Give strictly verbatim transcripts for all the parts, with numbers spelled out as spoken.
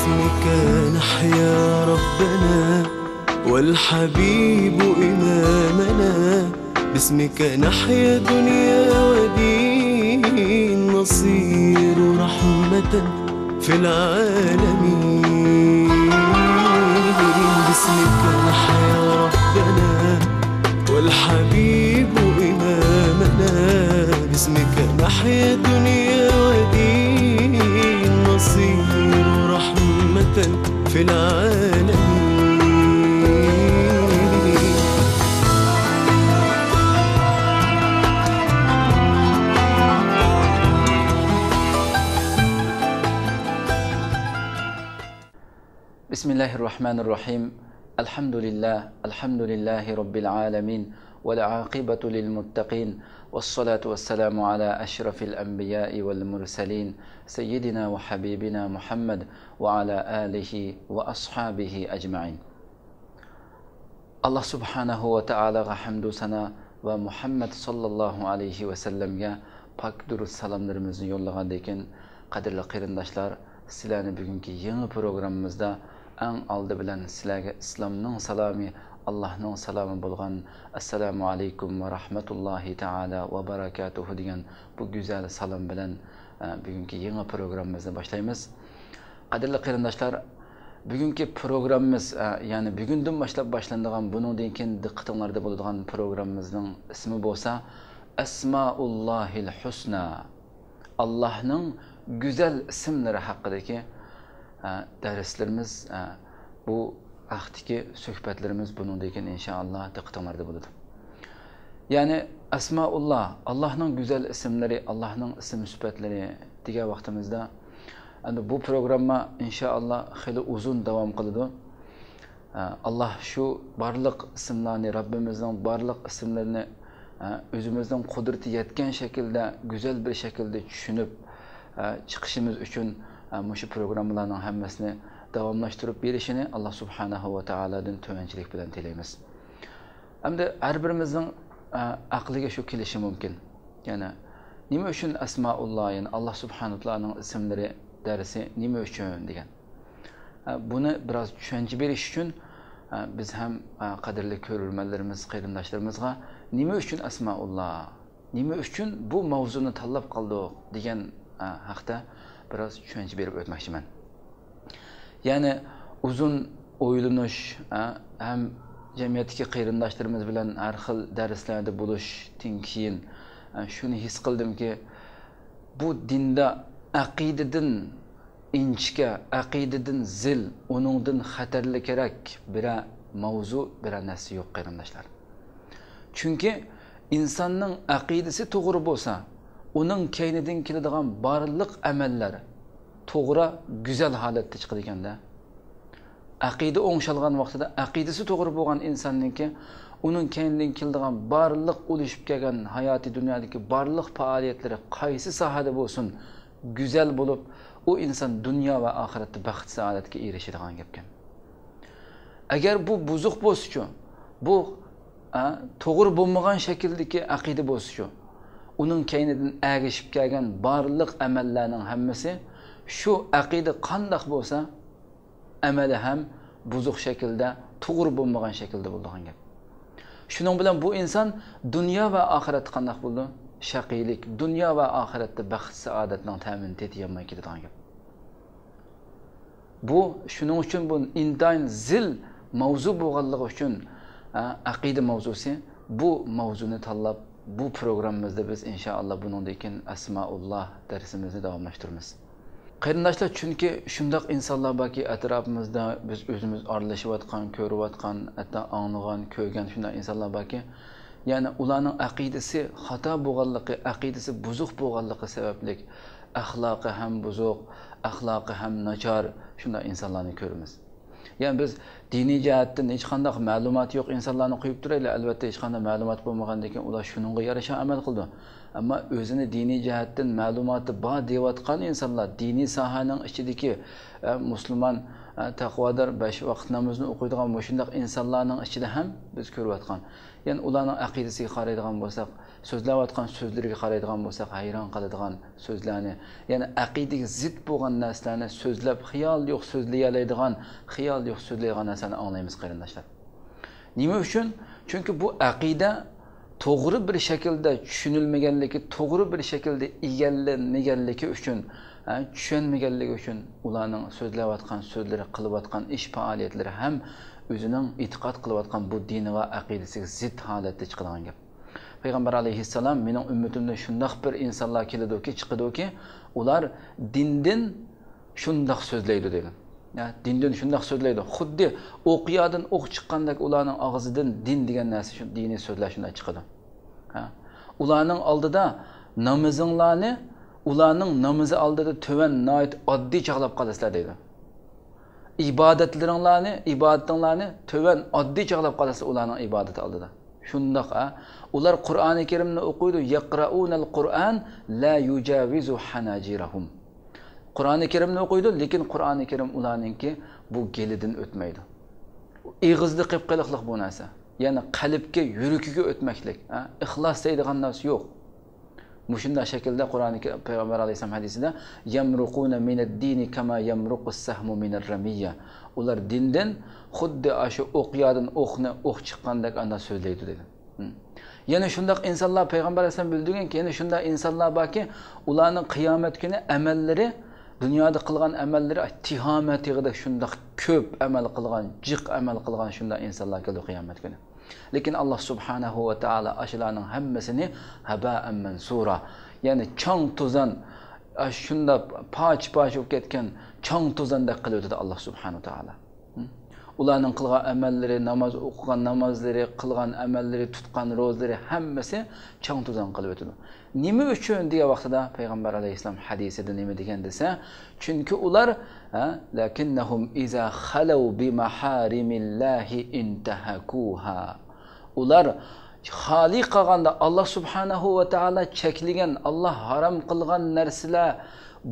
باسمك نحيا ربنا والحبيب إمامنا، باسمك نحيا دنيا ودين، نصير رحمة في العالمين. باسمك نحيا ربنا والحبيب إمامنا، باسمك نحيا دنيا ودين، نصير رحمة في العالمين. بسم الله الرحمن الرحيم. الحمد لله، الحمد لله رب العالمين، والعاقبة للمتقين، والصلاة والسلام على أشرف الأنبياء والمرسلين، سيدنا وحبيبنا محمد وعلى آله وأصحابه أجمعين. ئاللا سۇبھانەھۇ ۋە تائالاغا ھەمدۇ سانا ۋە مۇھەممەد ساللاللاھۇ ئەلەيھى ۋەسەللەمگە پاك دۇرۇت سالاملىرىمىزنى يوللىغاندىن كېيىن، قەدىرلىك قېرىنداشلار، سىلەرنى بۈگۈنكى يېڭى پروگراممىمىزدا ئەڭ ئالدى بىلەن سىلەرگە ئىسلامنىڭ سالامى، ئاللاھنىڭ سالامى بولغان ئەسسالامۇ ئەلەيكۇم ۋە رەھمەتۇللاھى تائالا ۋە بەرەكاتۇھۇ دېگەن بۇ گۈزەل سالام بىلەن، ئە، بۈگۈنكى يېڭى پروگراممىمىزنى باشلايمىز. قەدىرلىك قېرىنداشلار، بۈگۈنكى پروگراممىمىز، ئە، يەنى بۈگۈندىن باشلاپ باشلىنىدىغان، بۇنىڭدىن كېيىن دىققىتىڭلاردا بولىدىغان پروگراممىمىزنىڭ ئىسمى بولسا ئەسمائۇللاھىل ھۇسنا، ئاللاھنىڭ گۈزەل ئىسىملىرى ھەققىدىكى، ئە، دەرسلىرىمىز، ئە، بۇ ھەقتىكى سۆھبەتلىرىمىز بۇنىڭدىن كېيىن ئىنشائاللا دىققىتىڭلاردا بولىدۇ. يەنى ئەسمائۇللا، ئاللاھنىڭ گۈزەل ئىسىملىرى، ئاللاھنىڭ ئىسىم سۈپەتلىرى دېگەن ۋاقتىمىزدا، ئەمدى بۇ پروگرامما ئىنشائاللا خېلى ئۇزۇن داۋام قىلىدۇ. ئە، ئاللا شۇ بارلىق ئىسىملارنى، رەببىمىزنىڭ بارلىق ئىسىملىرىنى، ئە، ئۆزىمىزنىڭ قۇدرىتى يەتكەن شەكىلدە گۈزەل بىر شەكىلدە چۈشىنىپ، ئە، چىقىشىمىز ئۈچۈن، ئە، مۇشۇ پروگراممىلارنىڭ ھەممىسىنى داۋاملاشتۇرۇپ بېرىشىنى ئاللا سۇبھانەھۇ ۋە تائالادىن تۆۋەنچىلىك بىلەن تىلەيمىز. ئەمدى ھەر بىرىمىزنىڭ، ئە، ئەقلىگە شۇ كېلىشى مۇمكىن. يەنى نېمە ئۈچۈن ئەسمائۇللا، يەنى ئاللا سۇبھانەھۇ ۋە تائالانىڭ ئىسىملىرى دەرسى نېمە ئۈچۈن دېگەن. ئە، بۇنى بىراز چۈشەنچە بېرىش ئۈچۈن، ئە، بىز ھەم، ئە، قەدىرلىك كۆرۈرمەنلىرىمىز، قېرىنداشلىرىمىزغا نېمە ئۈچۈن ئەسمائۇللا، نېمە ئۈچۈن بۇ ماۋزۇنى تاللاپ قالدۇق دېگەن، ئە، ھەقتە بىراز چۈشەنچە بېرىپ ئۆتمەكچىمەن. يەنى ئۇزۇن ئويلىنىش، ئە، ھەم جەمئىيەتتىكى قېرىنداشلىرىمىز بىلەن ھەر خىل دەرسلەردە بولۇشتىن كېيىن، ئە، شۇنى ھېس قىلدىمكى، بۇ دىندا ئەقىدىدىن ئىنچىكە، ئەقىدىدىن زىل، ئۇنىڭدىن خەتەرلىكرەك بىرەر ماۋزۇ، بىرەر نەرسە يوق، قېرىنداشلار. چۈنكى ئىنساننىڭ ئەقىدىسى توغرا بولسا، ئۇنىڭ كەينىدىن كېلىدىغان بارلىق ئەمەللەر توغرا، گۈزەل ھالەتتە چىقىدىكەن-دە. ئەقىدە ئوڭشالغان ۋاقتىدا، ئەقىدىسى توغرا بولغان ئىنساننىڭكى، ئۇنىڭ كەينىدىن كېلىدىغان بارلىق ئۇلىشىپ كەلگەن ھاياتىي دۇنيادىكى بارلىق پائالىيەتلىرى قايسى ساھەدە بولسۇن، گۈزەل بولۇپ، ئۇ ئىنسان دۇنيا ۋە ئاخىرەتتە بەخت-سائادەتكە ئېرىشىدىغان گەپكەن. ئەگەر بۇ بۇزۇق بولسىچۇ، بۇ، ئە، توغرا بولمىغان شەكىلدىكى ئەقىدە بولسىچۇ، ئۇنىڭ كەينىدىن ئەگىشىپ كەلگەن بارلىق ئەمەللەرنىڭ ھەممىسى شۇ ئەقىدە قانداق بولسا، ئەمەلى ھەم بۇزۇق شەكىلدە، توغرا بولمىغان شەكىلدە بولىدىغان گەپ. شۇنىڭ بىلەن بۇ ئىنسان دۇنيا ۋە ئاخىرەتتە قانداق بولىدۇ؟ شەقىيلىك، دۇنيا ۋە ئاخىرەتتە بەخت-سائادەتنىڭ تەمىنى تېتىيالماي كېتىدىغان گەپ. بۇ، شۇنىڭ ئۈچۈن بۇ ئىنتايىن زىل ماۋزۇ بولغانلىقى ئۈچۈن، ئە، ئەقىدە ماۋزۇسى، بۇ ماۋزۇنى تاللاپ، بۇ پروگراممىمىزدا بىز ئىنشائاللا بۇنىڭدىن كېيىن ئەسمائۇللا دەرسىمىزنى داۋاملاشتۇرىمىز. قېرىنداشلار، چۈنكى شۇنداق ئىنسانلار باركى، ئەتراپىمىزدا بىز ئۆزىمىز ئارىلىشىۋاتقان، كۆرۈۋاتقان، ھەتتا ئاڭلىغان، كۆرگەن شۇنداق ئىنسانلار باركى، يەنى ئۇلارنىڭ ئەقىدىسى خاتا بولغانلىقى، ئەقىدىسى بۇزۇق بولغانلىقى سەۋەبلىك، ئەخلاقى ھەم بۇزۇق، ئەخلاقى ھەم ناچار شۇنداق ئىنسانلارنى كۆرىمىز. يەنى بىز دىنىي جەھەتتىن ھېچقانداق مەلۇماتى يوق ئىنسانلارنى قويۇپ تۇرايلى. ئەلۋەتتە، ھېچقانداق مەلۇمات بولمىغاندىن كېيىن ئۇلار شۇنىڭغا يارىشا ئەمەل قىلىدۇ. ئەمما ئۆزىنى دىنىي جەھەتتىن مەلۇماتى بار دەۋاتقان ئىنسانلار، دىنىي ساھەنىڭ ئىچىدىكى، ئە، مۇسۇلمان، ئە، تەقۋادار، بەش ۋاقىت نامىزىنى ئوقۇيدىغان مۇشۇنداق ئىنسانلارنىڭ ئىچىدە ھەم بىز كۆرۈۋاتقان. يەنى ئۇلارنىڭ ئەقىدىسىگە قارايدىغان بولساق، سۆزلەۋاتقان سۆزلىرىگە قارايدىغان بولساق، ھەيران قالىدىغان سۆزلەرنى، يەنى ئەقىدىگە زىت بولغان نەرسىلەرنى سۆزلەپ، خىيال يوق سۆزلىيەلەيدىغان، خىيال يوق سۆزلەيدىغان نەرسىلەرنى ئاڭلايمىز، قېرىنداشلار. نېمە ئۈچۈن؟ چۈنكى بۇ ئەقىدە توغرا بىر شەكىلدە چۈشىنىلمىگەنلىكى، توغرا بىر شەكىلدە ئىگىلەنمىگەنلىكى ئۈچۈن، ھە، چۈشەنمىگەنلىكى ئۈچۈن ئۇلارنىڭ سۆزلەۋاتقان سۆزلىرى، قىلىۋاتقان ئىش پائالىيەتلىرى ھەم ئۆزىنىڭ ئېتىقاد قىلىۋاتقان بۇ دىنىغا، ئەقىدىسىگە زىت ھالەتتە چىقىدىغان گەپ. پەيغەمبەر ئەلەيھىسسالام، مېنىڭ ئۈممىتىمدىن شۇنداق بىر ئىنسانلار كېلىدۇكى، چىقىدۇكى، ئۇلار دىندىن شۇنداق سۆزلەيدۇ دېگەن. يا، دىندىن شۇنداق سۆزلەيدۇ. خۇددى ئوق يادىن ئوق چىققاندەك ئۇلارنىڭ ئاغزىدىن دىن دېگەن نەرسە، شۇ دىنىي سۆزلەر شۇنداق چىقىدۇ. ھە؟ ئۇلارنىڭ ئالدىدا نامىزىڭلارنى، ئۇلارنىڭ نامىزى ئالدىدا تۆۋەن ناھايىتى ئاددىي چاغلاپ قالىسىلەر دەيدۇ. ئىبادەتلىرىڭلارنى، ئىبادىتىڭلارنى تۆۋەن ئاددىي چاغلاپ قالىسىلەر ئۇلارنىڭ ئىبادىتى ئالدىدا. شۇنداق، ھە؟ ئۇلار قۇرئانى كەرىمنى ئوقۇيدۇ، يەقرەئۇنەل قۇرئان لا يۇجاۋىزۇ ھاناجىرەھۇم. قۇرئانى كەرىمنى ئوقۇيدۇ، لېكىن قۇرئانى كەرىم ئۇلارنىڭكى بۇ گېلىدىن ئۆتمەيدۇ. ئېغىزدا قېلىپ قېلىقلىق بۇ نەرسە. يەنى قەلبكە، يۈرىكىگە ئۆتمەكلىك. ھە؟ ئىخلاس دەيدىغان نەرسە يوق. مۇشۇنداق شەكىلدە قۇرئانى كە-، پەيغەمبەر ئەلەيھىسسالام ھەدىسىدە، يەمرۇقۇنە مىنەددىنى كەما يەمرۇقۇس سەھمۇ مىنەر رەمىييە. ئۇلار دىندىن خۇددى ئاشۇ ئوق يادىن ئوقنى، ئوق چىققاندەك ئانداق سۆزلەيدۇ دېدى. ھم. يەنە شۇنداق ئىنسانلار، پەيغەمبەر ئەلەيھىسسالام بىلدۈرگەنكى، يەنە شۇنداق ئىنسانلار باركى، ئۇلارنىڭ قىيامەت كۈنى ئەمەللىرى، دۇنيادا قىلغان ئەمەللىرى، ئاي، تىھامە تېغىدەك شۇنداق كۆپ ئەمەل قىلغان، جىق ئەمەل قىلغان شۇنداق ئىنسانلار كېلىدۇ قىيامەت كۈنى. لېكىن ئاللا سۇبھانەھۇ ۋە تائالا ئاشۇلارنىڭ ھەممىسىنى ھەبائەن مەنسۇرا، يەنى چاڭ-توزان، ئاشۇنداق پارچە-پارچە بولۇپ كەتكەن چاڭ-توزاندەك قىلىۋېتىدۇ ئاللا سۇبھانەھۇ ۋە تائالا. ئۇلارنىڭ قىلغان ئەمەللىرى، ناماز ئوقۇغان نامازلىرى، قىلغان ئەمەللىرى، تۇتقان روزىلىرى ھەممىسى چاڭ-توزان قىلىۋېتىدۇ. نېمە ئۈچۈن دېگەن ۋاقتىدا پەيغەمبەر ئەلەيھىسسالام ھەدىسىدە نېمە دېگەن دېسە، چۈنكى ئۇلار، ھە، لەكىننەھۇم ئىزا خەلەۋ بىمەھارىمىللاھى ئىنتەھەكۇھا. ئۇلار خالىي قالغاندا، ئاللا سۇبھانەھۇ ۋە تائالا چەكلىگەن، ئاللا ھارام قىلغان نەرسىلەر،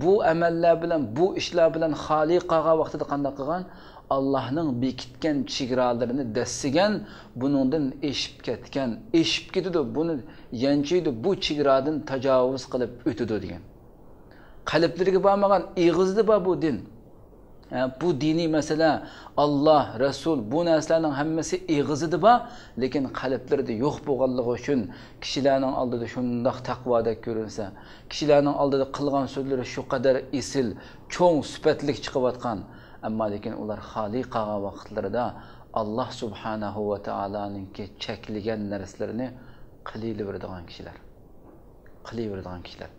بۇ ئەمەللەر بىلەن، بۇ ئىشلار بىلەن خالىي قالغان ۋاقتىدا قانداق قىلغان؟ ئاللانىڭ بېكىتكەن چېگرالىرىنى دەسسىگەن، بۇنىڭدىن ئېشىپ كەتكەن، ئېشىپ كېتىدۇ، بۇنى يانچۇيدۇ، بۇ چېگرادىن تاجاۋۇز قىلىپ ئۆتىدۇ دېگەن. قەلبلىرىگە بارمىغان، ئېغىزدا بار بۇ دىن. ھە، بۇ دىنىي مەسىلە، ئاللا، رەسۇل، بۇ نەرسىلەرنىڭ ھەممىسى ئېغىزىدا بار، لېكىن قەلبلىرىدە يوق بولغانلىقى ئۈچۈن كىشىلەرنىڭ ئالدىدا شۇنداق تەقۋادەك كۆرۈنسە، كىشىلەرنىڭ ئالدىدا قىلغان سۆزلىرى شۇ قەدەر ئېسىل، چوڭ سۈپەتلىك چىقىۋاتقان، ئەمما لېكىن ئۇلار خالىي قالغان ۋاقىتلىرىدا ئاللا سۇبھانەھۇ ۋە تائالانىڭكى چەكلىگەن نەرسىلىرىنى قىلىۋېرىدىغان كىشىلەر. قىلىۋېرىدىغان كىشىلەر.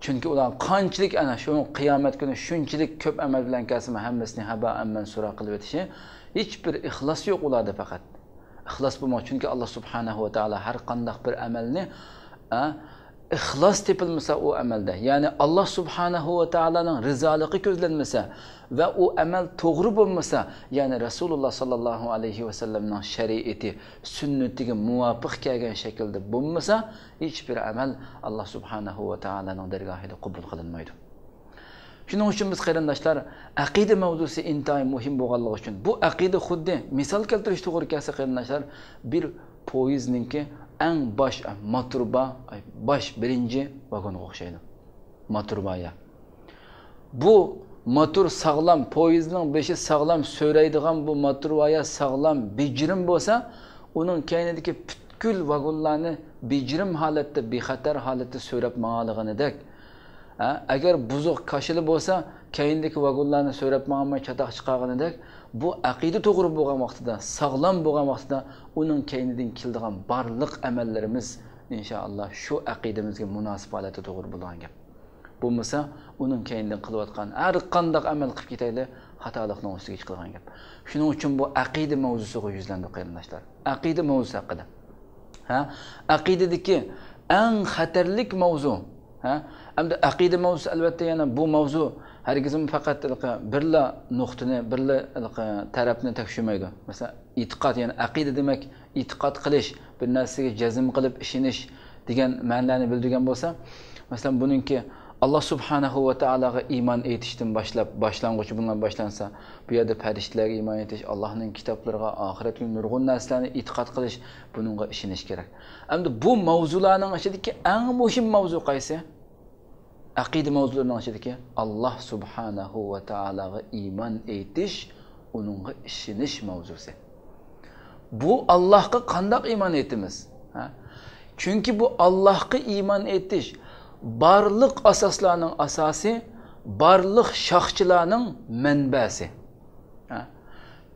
چۈنكى ئۇلار قانچىلىك ئەنە شۇ قىيامەت كۈنى شۇنچىلىك كۆپ ئەمەل بىلەن كەلسىمۇ، ھەممىسىنى ھەبائەن مەنسۇرا قىلىۋېتىشى، ھېچبىر ئىخلاس يوق ئۇلاردا پەقەت. ئىخلاس بولماق، چۈنكى ئاللا سۇبھانەھۇ ۋە تائالا ھەر قانداق بىر ئەمەلنى، ئە، ئىخلاس تېپىلمىسا ئۇ ئەمەلدە، يەنى ئاللا سۇبھانەھۇ ۋە تائالانىڭ رىزالىقى كۆزلەنمىسە ۋە ئۇ ئەمەل توغرا بولمىسا، يەنى رەسۇلۇللا ساللاللاھۇ ئەلەيھى ۋەسەللەمنىڭ شەرىئىتى، سۈننىتىگە مۇۋاپىق كەلگەن شەكىلدە بولمىسا، ھېچبىر ئەمەل ئاللا سۇبھانەھۇ ۋە تائالانىڭ دەرگاھىدا قوبۇل قىلىنمايدۇ. شۇنىڭ ئۈچۈن بىز، قېرىنداشلار، ئەقىدە مەۋزۇسى ئىنتايىن مۇھىم بولغانلىقى ئۈچۈن، بۇ ئەقىدە خۇددى مىسال كەلتۈرۈش توغرا كەلسە، قېرىنداشلار، بىر پويىزنىڭكى ئەڭ باش، موتور بار، باش بىرىنچى ۋاگونغا ئوخشايدۇ. موتور بار يا. بۇ موتور ساغلام، پويىزنىڭ بېشى ساغلام، سۆرەيدىغان بۇ موتور ۋايا ساغلام، بېجىرىم بولسا، ئۇنىڭ كەينىدىكى پۈتكۈل ۋاگونلارنى بېجىرىم ھالەتتە، بىخەتەر ھالەتتە سۆرەپ ماڭالىغىنىدەك، ھە، ئەگەر بۇزۇق، كاشىلا بولسا، كەينىدىكى ۋاگونلارنى سۆرەپ ماڭالماي چاتاق چىقارغىنىدەك، بۇ ئەقىدە توغرا بولغان ۋاقتىدا، ساغلام بولغان ۋاقتىدا، ئۇنىڭ كەينىدىن كېلىدىغان بارلىق ئەمەللىرىمىز، ئىنشائاللا، شۇ ئەقىدىمىزگە مۇناسىپ ھالەتتە توغرا بولىدىغان گەپ. بولمىسا، ئۇنىڭ كەينىدىن قىلىۋاتقان ھەر قانداق ئەمەل قىلىپ كېتەيلى، خاتالىقنىڭ ئۈستىگە چىقىدىغان گەپ. شۇنىڭ ئۈچۈن بۇ ئەقىدە مەۋزۇسىغا يۈزلەندۇق، قېرىنداشلار. ئەقىدە مەۋزۇسى ھەققىدە. ھە؟ ئەقىدىدىكى ئەڭ خەتەرلىك مەۋزۇ. ھە؟ ئەمدى ئەقىدە مەۋزۇسى، ئەلۋەتتە، يەنە بۇ مەۋزۇ ھەرگىزمۇ پەقەت ھېلىقى بىرلا نۇقتىنى، بىرلا ھېلىقى تەرەپنى تەكشۈرمەيدۇ. مەسىلەن، ئېتىقاد، يەنى ئەقىدە دېمەك، ئېتىقاد قىلىش، بىر نەرسىگە جەزم قىلىپ ئىشىنىش دېگەن مەنىلەرنى بىلدۈرگەن بولسا، مەسىلەن، بۇنىڭكى ئاللا سۇبھانەھۇ ۋە تائالاغا ئىمان ئېيتىشتىن باشلاپ، باشلانغۇچى بۇنىڭ بىلەن باشلانسا، بۇ يەردە پەرىشتىلەرگە ئىمان ئېيتىش، ئاللانىڭ كىتابلىرىغا، ئاخىرەتكە نۇرغۇن نەرسىلەرنى ئېتىقاد قىلىش، بۇنىڭغا ئىشىنىش كېرەك. ئەمدى بۇ ماۋزۇلارنىڭ ئىچىدىكى ئەڭ مۇھىم ماۋزۇ قايسى؟ ئەقىدە ماۋزۇلىرىنىڭ ئىچىدىكى ئاللا سۇبھانەھۇ ۋە تائالاغا ئىمان ئېيتىش، ئۇنىڭغا ئىشىنىش ماۋزۇسى. بۇ ئاللاھقا قانداق ئىمان ئېيتىمىز؟ ھە؟ چۈنكى بۇ ئاللاھقا ئىمان ئېيتىش بارلىق ئاساسلارنىڭ ئاساسى، بارلىق شاخچىلارنىڭ مەنبەسى. ھە؟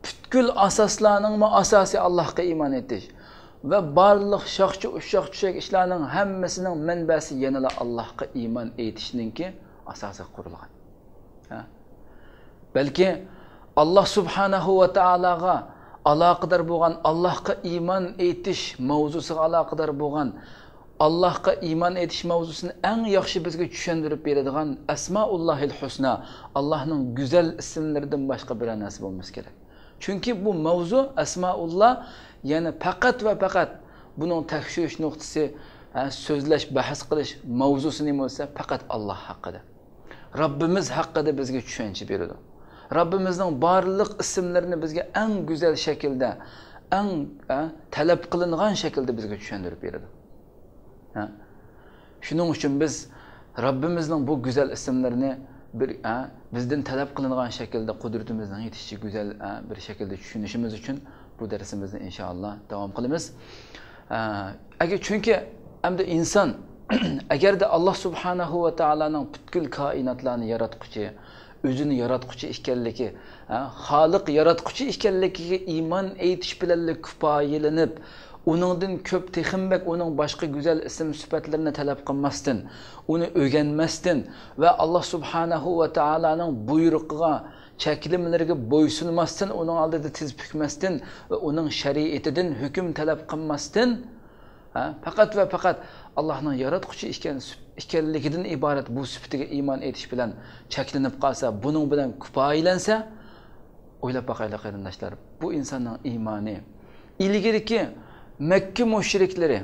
پۈتكۈل ئاساسلارنىڭمۇ ئاساسى ئاللاھقا ئىمان ئېيتىش. ۋە بارلىق شاخچە ئۇششاق چۈشەك ئىشلارنىڭ ھەممىسىنىڭ مەنبەسى يەنىلا ئاللاھقا ئىمان ئېيتىشنىڭكى ئاساسىغا قۇرۇلغان. ھە؟ بەلكى ئاللا سۇبھانەھۇ ۋە تائالاغا ئالاقىدار بولغان، ئاللاھقا ئىمان ئېيتىش ماۋزۇسىغا ئالاقىدار بولغان، ئاللاھقا ئىمان ئېيتىش ماۋزۇسىنى ئەڭ ياخشى بىزگە چۈشەندۈرۈپ بېرىدىغان ئەسمائۇللاھىل ھۇسنا، ئاللاھنىڭ گۈزەل ئىسىملىرىدىن باشقا بىرەر نەرسە بولمىسا كېرەك. چۈنكى بۇ ماۋزۇ ئەسمائۇللا، يەنى پەقەت ۋە پەقەت بۇنىڭ تەكشۈرۈش نۇقتىسى، ھە، سۆزلەش، بەھس قىلىش ماۋزۇسى نېمە بولسا، پەقەت ئاللا ھەققىدە. رەببىمىز ھەققىدە بىزگە چۈشەنچە بېرىدۇ. رەببىمىزنىڭ بارلىق ئىسىملىرىنى بىزگە ئەڭ گۈزەل شەكىلدە، ئەڭ، ئە، تەلەپ قىلىنغان شەكىلدە بىزگە چۈشەندۈرۈپ بېرىدۇ. ھە؟ شۇنىڭ ئۈچۈن بىز رەببىمىزنىڭ بۇ گۈزەل ئىسىملىرىنى بىر، ئە، بىزدىن تەلەپ قىلىنغان شەكىلدە، قۇدرىتىمىزنىڭ يېتىشىچە گۈزەل، ئە، بىر شەكىلدە چۈشىنىشىمىز ئۈچۈن بۇ دەرسىمىزنى ئىنشائاللا داۋام قىلىمىز. ئە، ئەگەر، چۈنكى ئەمدى ئىنسان ئەگەردە ئاللا سۇبھانەھۇ ۋە تائالانىڭ پۈتكۈل كائىناتلارنى ياراتقۇچى، ئۆزىنى ياراتقۇچى ئىكەنلىكى، ھە، خالىق ياراتقۇچى ئىكەنلىكىگە ئىمان ئېيتىش بىلەنلا كۇپايىلىنىپ، ئۇنىڭدىن كۆپ، تېخىمۇ بەك ئۇنىڭ باشقا گۈزەل ئىسىم سۈپەتلىرىنى تەلەپ قىلماستىن، ئۇنى ئۆگەنمەستىن ۋە ئاللا سۇبھانەھۇ ۋە تائالانىڭ بۇيرۇقىغا، چەكلىمىلىرىگە بويسۇنماستىن، ئۇنىڭ ئالدىدا تىز پۈكمەستىن ۋە ئۇنىڭ شەرىئىتىدىن ھۆكۈم تەلەپ قىلماستىن، ھە، پەقەت ۋە پەقەت ئاللاھنىڭ ياراتقۇچى ئىكەن، ئىكەنلىكىدىن ئىبارەت بۇ سۈپىتىگە ئىمان ئېيتىش بىلەن چەكلىنىپ قالسا، بۇنىڭ بىلەن كۇپايىلەنسە، ئويلاپ باقايلى قېرىنداشلار، بۇ ئىنساننىڭ ئىمانى. ئىلگىرىكى مەككە مۇشرىكلىرى،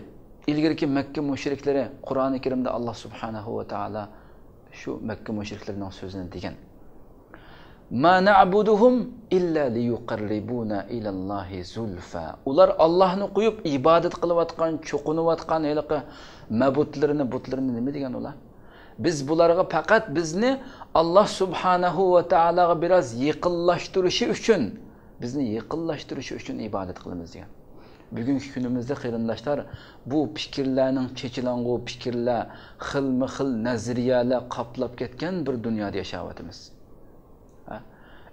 ئىلگىرىكى مەككە مۇشرىكلىرى قۇرئانى كەرىمدە ئاللا سۇبھانەھۇ ۋە تائالا شۇ مەككە مۇشرىكلىرىنىڭ سۆزىنى دېگەن. ما نەئبۇدۇھۇم ئىللا لىيۇقەررىبۇنا ئىلەللاھى زۇلفا. ئۇلار ئاللاھنى قويۇپ ئىبادەت قىلىۋاتقان، چوقۇنۇۋاتقان ھېلىقى مەبۇتلىرىنى، بۇتلىرىنى نېمە دېگەن ئۇلار؟ بىز بۇلارغا پەقەت بىزنى ئاللا سۇبھانەھۇ ۋە تائالاغا بىراز يېقىنلاشتۇرۇشى ئۈچۈن، بىزنى يېقىنلاشتۇرۇشى ئۈچۈن ئىبادەت قىلىمىز دېگەن. بۈگۈنكى كۈنىمىزدە قېرىنداشلار، بۇ پىكىرلەرنىڭ چېچىلاڭغۇ پىكىرلەر، خىلمۇ خىل نەزەرىيەلەر قاپلاپ كەتكەن بىر دۇنيادا ياشاۋاتىمىز. ھە؟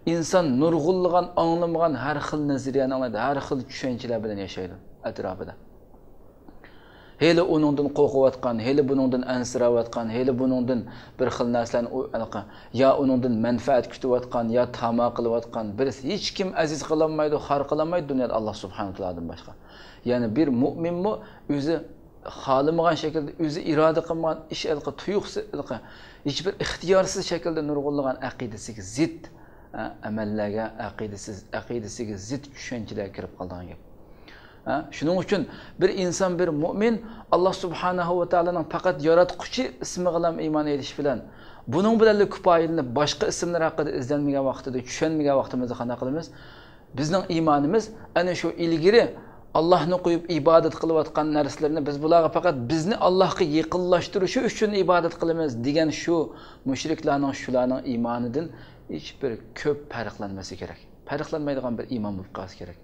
ئىنسان نۇرغۇنلىغان، ئاڭلىمىغان ھەر خىل نەزەرىيەنى ئاڭلايدۇ، ھەر خىل چۈشەنچىلەر بىلەن ياشايدۇ ئەتراپىدا. ھېلى ئۇنىڭدىن قورقۇۋاتقان، ھېلى بۇنىڭدىن ئەنسىرەۋاتقان، ھېلى بۇنىڭدىن بىر خىل نەرسىلەرنى ئۇ-، ھېلىقى، يا ئۇنىڭدىن مەنپەئەت كۈتۈۋاتقان، يا تاما قىلىۋاتقان بىرسى، ھېچكىم ئەزىز قىلالمايدۇ، خار قىلالمايدۇ دۇنيادا ئاللا سۇبھانەھۇ ۋە تائالادىن باشقا. يەنى بىر مۇئمىنمۇ ئۆزى خالىمىغان شەكىلدە، ئۆزى ئىرادە قىلمىغان ئىش ھېلىقى تۇيۇقسىز ھېلىقى ھېچبىر ئىختىيارسىز شەكىلدە نۇرغۇنلىغان ئەقىدىسىگە زىت، ئە، ئەمەللەرگە، ئەقىدىسىز، ئەقىدىسىگە زىت چۈشەنچىلەرگە كىرىپ قالىدىغان گەپ. ھە؟ شۇنىڭ ئۈچۈن بىر ئىنسان، بىر مۇئمىن ئاللا سۇبھانەھۇ ۋە تائالانىڭ پەقەت ياراتقۇچى ئىسمىغىلا ئىمان ئېيتىش بىلەن، بۇنىڭ بىلەنلا كۇپايىلىنىپ، باشقا ئىسىملار ھەققىدە ئىزدەنمىگەن ۋاقتىدا، چۈشەنمىگەن ۋاقتىمىزدا قانداق قىلىمىز؟ بىزنىڭ ئىمانىمىز ئەنە شۇ ئىلگىرى ئاللاھنى قويۇپ ئىبادەت قىلىۋاتقان نەرسىلەرنى بىز بۇلارغا پەقەت بىزنى ئاللاھقا يېقىنلاشتۇرۇشى ئۈچۈن ئىبادەت قىلىمىز دېگەن شۇ مۇشرىكلارنىڭ، شۇلارنىڭ ئىمانىدىن ھېچبىر كۆپ پەرقلەنمىسى كېرەك. پەرقلەنمەيدىغان بىر ئىمان بولۇپ قالسا كېرەك.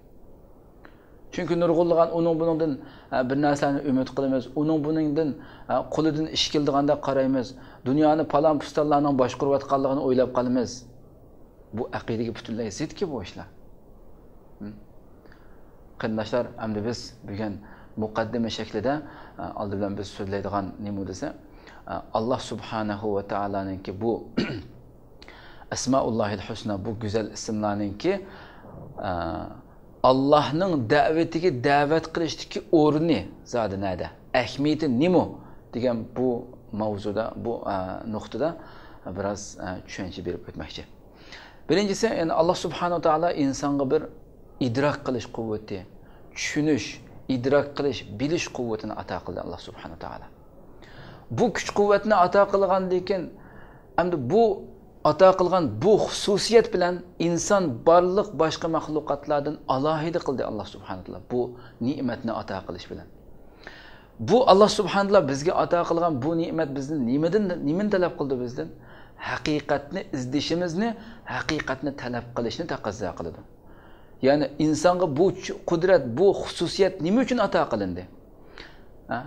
چۈنكى نۇرغۇنلىغان ئۇنىڭ بۇنىڭدىن، ئە، بىر نەرسىلەرنى ئۈمىد قىلىمىز، ئۇنىڭ بۇنىڭدىن، ئە، قولىدىن ئىش كېلىدىغاندەك قارايمىز، دۇنيانى پالان پۇستانلارنىڭ باشقۇرۇۋاتقانلىقىنى ئويلاپ قالىمىز. بۇ ئەقىدىگە پۈتۈنلەي زىتكى بۇ ئىشلار. ھىم. قېرىنداشلار، ئەمدى بىز بۈگۈن مۇقەددىمە شەكلىدە، ئە، ئالدى بىلەن بىز سۆزلەيدىغان نېمە دېسە، ئە، ئاللا سۇبھانەھۇ ۋە تائالانىڭكى بۇ ئەسمائۇللاھىل ھۇسنا، بۇ گۈزەل ئىسىملارنىڭكى، ئە، ئاللاھنىڭ دەۋىتىگە دەۋەت قىلىشتىكى ئورنى زادى نەدە؟ ئەھمىيىتى نېمە؟ دېگەن بۇ ماۋزۇدا، بۇ، ئە، نۇقتىدا بىراز، ئە، چۈشەنچە بېرىپ ئۆتمەكچى. بىرىنچىسى، يەنى ئاللا سۇبھانەھۇ ۋە تائالا ئىنسانغا بىر ئىدراك قىلىش قۇۋۋىتى، چۈشىنىش، ئىدراك قىلىش، بىلىش قۇۋۋىتىنى ئاتا قىلدى ئاللا سۇبھانەھۇ ۋە تائالا. بۇ كۈچ قۇۋۋەتنى ئاتا قىلغاندىن كېيىن، ئەمدى بۇ ئاتا قىلغان بۇ خۇسۇسىيەت بىلەن ئىنسان بارلىق باشقا مەخلۇقاتلاردىن ئالاھىدە قىلدى ئاللا سۇبھانەھۇ ۋە تائالا، بۇ نېمەتنى ئاتا قىلىش بىلەن. بۇ ئاللا سۇبھانەھۇ ۋە تائالا بىزگە ئاتا قىلغان بۇ نېمەت بىزدىن نېمىدىن، نېمىنى تەلەپ قىلدى بىزدىن؟ ھەقىقەتنى ئىزدىشىمىزنى، ھەقىقەتنى تەلەپ قىلىشنى تەقەززا قىلىدۇ. يەنى ئىنسانغا بۇ چ-، قۇدرەت، بۇ خۇسۇسىيەت نېمە ئۈچۈن ئاتا قىلىندى؟ ھە؟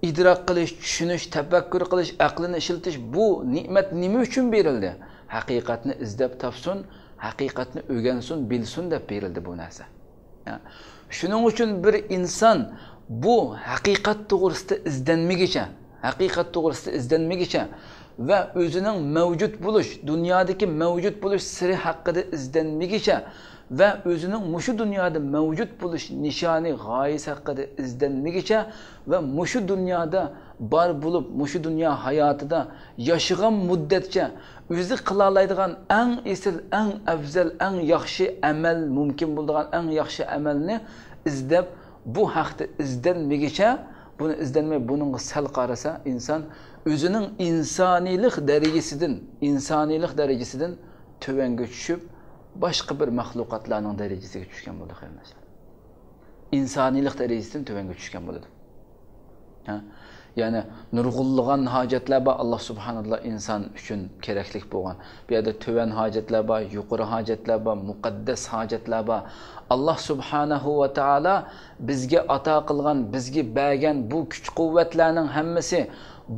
ئىدراك قىلىش، چۈشىنىش، تەپەككۇر قىلىش، ئەقلىنى ئىشلىتىش، بۇ نېمەت نېمە ئۈچۈن بېرىلدى؟ ھەقىقەتنى ئىزدەپ تاپسۇن، ھەقىقەتنى ئۆگەنسۇن، بىلسۇن دەپ بېرىلدى بۇ نەرسە. ھە؟ شۇنىڭ ئۈچۈن بىر ئىنسان بۇ ھەقىقەت توغرىسىدا ئىزدەنمىگىچە، ھەقىقەت توغرىسىدا ئىزدەنمىگىچە ۋە ئۆزىنىڭ مەۋجۇت بولۇش، دۇنيادىكى مەۋجۇت بولۇش سىرى ھەققىدە ئىزدەنمىگىچە ۋە ئۆزىنىڭ مۇشۇ دۇنيادا مەۋجۇت بولۇش نىشانى، غايىسى ھەققىدە ئىزدەنمىگىچە ۋە مۇشۇ دۇنيادا بار بولۇپ، مۇشۇ دۇنيا ھاياتىدا ياشىغان مۇددەتچە ئۆزى قىلالايدىغان ئەڭ ئېسىل، ئەڭ ئەۋزەل، ئەڭ ياخشى ئەمەل، مۇمكىن بولىدىغان ئەڭ ياخشى ئەمەلنى ئىزدەپ، بۇ ھەقتە ئىزدەنمىگىچە، بۇنى ئىزدەنمەي، بۇنىڭغا سەل قارىسا، ئىنسان ئۆزىنىڭ ئىنسانىيلىق دەرىجىسىدىن، ئىنسانىيلىق دەرىجىسىدىن تۆۋەنگە چۈشۈپ، باشقا بىر مەخلۇقاتلارنىڭ دەرىجىسىگە چۈشكەن بولىدۇ، قېرىنداشلار. ئىنسانىيلىق دەرىجىسىدىن تۆۋەنگە چۈشكەن بولىدۇ. ھە؟ يەنى نۇرغۇنلىغان ھاجەتلەر بار، ئاللا سۇبھانەھۇ ۋە تائالا ئىنسان ئۈچۈن كېرەكلىك بولغان. بۇ يەردە تۆۋەن ھاجەتلەر بار، يۇقىرى ھاجەتلەر بار، مۇقەددەس ھاجەتلەر بار. ئاللا سۇبھانەھۇ ۋە تائالا بىزگە ئاتا قىلغان، بىزگە بەرگەن بۇ كۈچ قۇۋۋەتلەرنىڭ ھەممىسى،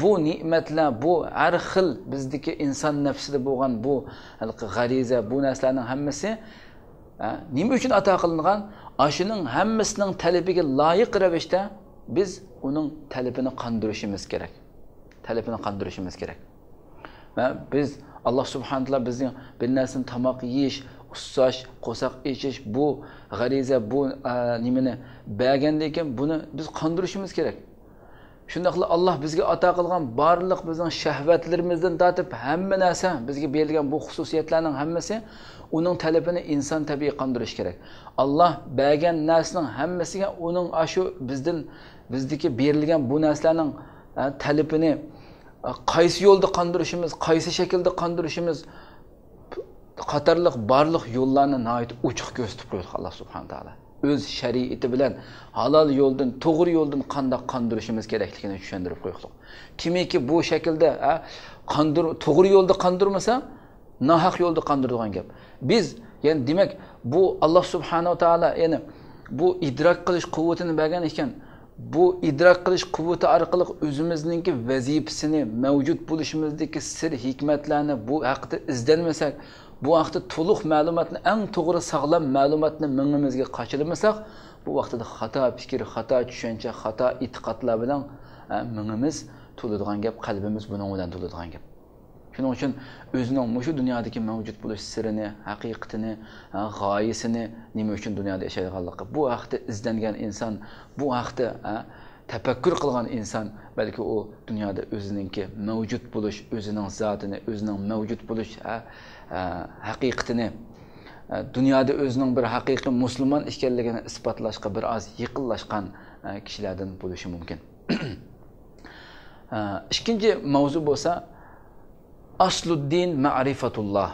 بۇ نېمەتلەر، بۇ ھەر خىل بىزدىكى ئىنسان نەپسىدە بولغان بۇ ھېلىقى غەرىزە، بۇ نەرسىلەرنىڭ ھەممىسى، ھە، نېمە ئۈچۈن ئاتا قىلىنغان؟ ئاشۇنىڭ ھەممىسىنىڭ تەلىپىگە لايىق رەۋىشتە بىز ئۇنىڭ تەلىپىنى قاندۇرۇشىمىز كېرەك. تەلىپىنى قاندۇرۇشىمىز كېرەك. ۋە بىز، ئاللا سۇبھانەھۇ ۋە تائالا بىزنىڭ بىر نەرسىنى، تاماق يېيىش، ئۇسساش، قورساق ئېچىش، بۇ غەرىزە، بۇ، ئە، نېمىنى بەرگەندىن كېيىن، بۇنى بىز قاندۇرۇشىمىز كېرەك. شۇنداقلا ئاللا بىزگە ئاتا قىلغان بارلىق بىزنىڭ شەھۋەتلىرىمىزدىن تارتىپ ھەممە نەرسە، بىزگە بېرىلگەن بۇ خۇسۇسىيەتلەرنىڭ ھەممىسى ئۇنىڭ تەلىپىنى ئىنسان تەبىئىي قاندۇرۇشى كېرەك. ئاللا بەرگەن نەرسىنىڭ ھەممىسىگە ئۇنىڭ ئاشۇ بىزدىن، بىزدىكى بېرىلگەن بۇ نەرسىلەرنىڭ، ئە، تەلىپىنى، ئە، قايسى يولدا قاندۇرۇشىمىز، قايسى شەكىلدە قاندۇرۇشىمىز، قاتارلىق بارلىق يوللارنى ناھايىتى ئوچۇق كۆرسىتىپ قويدۇق ئاللا سۇبھانەھۇ ۋە تائالا. ئۆز شەرىئىتى بىلەن ھالال يولدىن، توغرا يولدىن قانداق قاندۇرۇشىمىز كېرەكلىكىنى چۈشەندۈرۈپ قويۇقلۇق. كىمكى بۇ شەكىلدە، ھە، قاندۇر-، توغرا يولدا قاندۇرمىسا، ناھەق يولدا قاندۇرىدىغان گەپ. بىز، يەنى دېمەك، بۇ ئاللا سۇبھانەھۇ ۋە تائالا، يەنى بۇ ئىدراك قىلىش قۇۋۋىتىنى بەرگەن ئىكەن، بۇ ئىدراك قىلىش قۇۋۋىتى ئارقىلىق ئۆزىمىزنىڭكى ۋەزىپىسىنى، مەۋجۇت بولۇشىمىزدىكى سىر ھېكمەتلەرنى بۇ ھەقتە ئىزدەنمىسەك، بۇ ھەقتە تولۇق مەلۇماتنى، ئەڭ توغرا، ساغلام مەلۇماتنى مېڭىمىزگە قاچىلىمىساق، بۇ ۋاقتىدا خاتا پىكىر، خاتا چۈشەنچە، خاتا ئېتىقادلار بىلەن، ئە، مېڭىمىز تولىدىغان گەپ، قەلبىمىز بۇنىڭ بىلەن تولىدىغان گەپ. شۇنىڭ ئۈچۈن ئۆزىنىڭ مۇشۇ دۇنيادىكى مەۋجۇت بولۇش سىرىنى، ھەقىقىتىنى، ھە، غايىسىنى، نېمە ئۈچۈن دۇنيادا ياشايدىغانلىقى، بۇ ھەقتە ئىزدەنگەن ئىنسان، بۇ ھەقتە، ھە، تەپەككۇر قىلغان ئىنسان، بەلكى ئۇ دۇنيادا ئۆزىنىڭكى مەۋجۇت بولۇش، ئۆزىنىڭ زاتىنى، ئۆزىنىڭ مەۋجۇت بولۇش، ھە، ھە، ھەقىقىتىنى، ھە، دۇنيادا ئۆزىنىڭ بىر ھەقىقىي مۇسۇلمان ئىكەنلىكىنى ئىسپاتلاشقا بىر ئاز يېقىنلاشقان، ھە، كىشىلەردىن بولۇشى مۇمكىن. ئىككىنچى ماۋزۇ بولسا، ئەسلۇددىن مەرىپەتۇللا.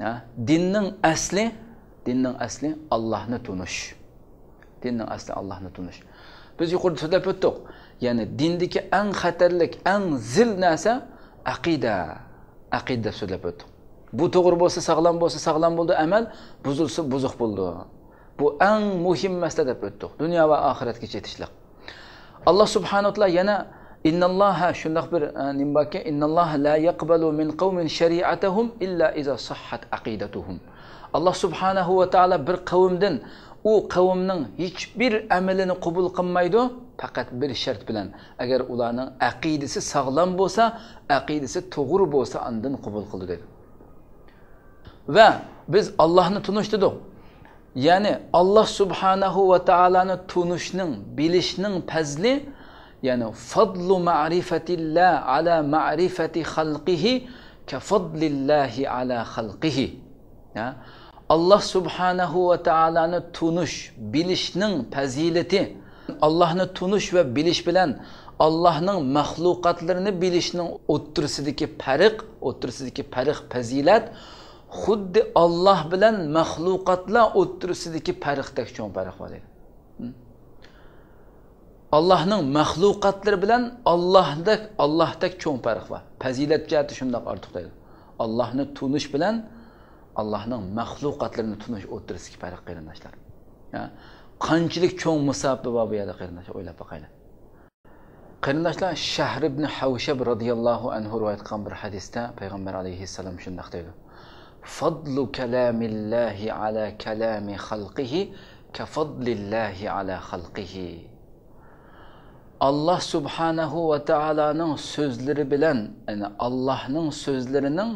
ھە؟ دىننىڭ ئەسلى، دىننىڭ ئەسلى ئاللاھنى تونۇش. دىننىڭ ئەسلى ئاللاھنى تونۇش. بىز يۇقىرىدا سۆزلەپ ئۆتتۇق. يەنى دىندىكى ئەڭ خەتەرلىك، ئەڭ زىل نەرسە ئەقىدە. ئەقىدە دەپ سۆزلەپ ئۆتتۇق. بۇ توغرا بولسا ساغلام بولسا ساغلام بولىدۇ ئەمەل، بۇزۇلسا بۇزۇق بولىدۇ. بۇ ئەڭ مۇھىم مەسىلە دەپ ئۆتتۇق. دۇنيا ۋە ئاخىرەتكە چېتىشلىق. ئاللا سۇبھانەھۇ ۋە تائالا يەنە، ئىنناللاھە، شۇنداق بىر، ئە، نېمە باركى، ئىنناللاھە لا يەقبەلۇ مىن قەۋمىن شەرىئەتەھۇم ئىللا ئىزا سەھھەت ئەقىدەتۇھۇم. ئاللا سۇبھانەھۇ ۋە تائالا بىر قەۋمدىن ئۇ قەۋمنىڭ ھېچبىر ئەمىلىنى قوبۇل قىلمايدۇ، پەقەت بىر شەرت بىلەن، ئەگەر ئۇلارنىڭ ئەقىدىسى ساغلام بولسا، ئەقىدىسى توغرا بولسا، ئاندىن قوبۇل قىلىدۇ، دېدى. ۋە بىز ئاللاھنى تونۇش دېدۇق. يەنى ئاللا سۇبھانەھۇ ۋە تائالانى تونۇشنىڭ، بىلىشنىڭ پەزلى، يەنى فەزلۇ مەرىفەتىللا ئەلا مەرىفەتى خەلقىھى كەفەزلىللاھى ئەلا خەلقىھى. ھە؟ ئاللا سۇبھانەھۇ ۋە تائالانى تونۇش، بىلىشنىڭ پەزىلىتى، ئاللاھنى تونۇش ۋە بىلىش بىلەن ئاللاھنىڭ مەخلۇقاتلىرىنى بىلىشنىڭ ئوتتۇرىسىدىكى پەرق، ئوتتۇرىسىدىكى پەرق، پەزىلەت خۇددى ئاللاھ بىلەن مەخلۇقاتلار ئوتتۇرىسىدىكى پەرقتەك چوڭ پەرق بار دەيدۇ. ئاللاھنىڭ مەخلۇقاتلىرى بىلەن ئاللاھدەك، ئاللاھدەك چوڭ پەرق بار. پەزىلەت جەھەتتە شۇنداق ئارتۇق دەيدۇ. ئاللاھنى تونۇش بىلەن ئاللاھنىڭ مەخلۇقاتلىرىنى تونۇش ئوتتۇرىسىدىكى پەرق، قېرىنداشلار. ھە؟ قانچىلىك چوڭ مۇساپە بار بۇ يەردە، قېرىنداشلار، ئويلاپ باقايلى. قېرىنداشلار، شەھر ئىبن ھەۋشەب رازىياللاھۇ ئەنھۇ رىۋايەت قىلغان بىر ھەدىستە پەيغەمبەر ئەلەيھىسسالام شۇنداق دەيدۇ: فضل كلام الله على كلام خلقه كفضل الله على خلقه. ئاللاھ سۇبھانەھۇ ۋە تائالانىڭ سۆزلىرى بىلەن، يەنى ئاللاھنىڭ سۆزلىرىنىڭ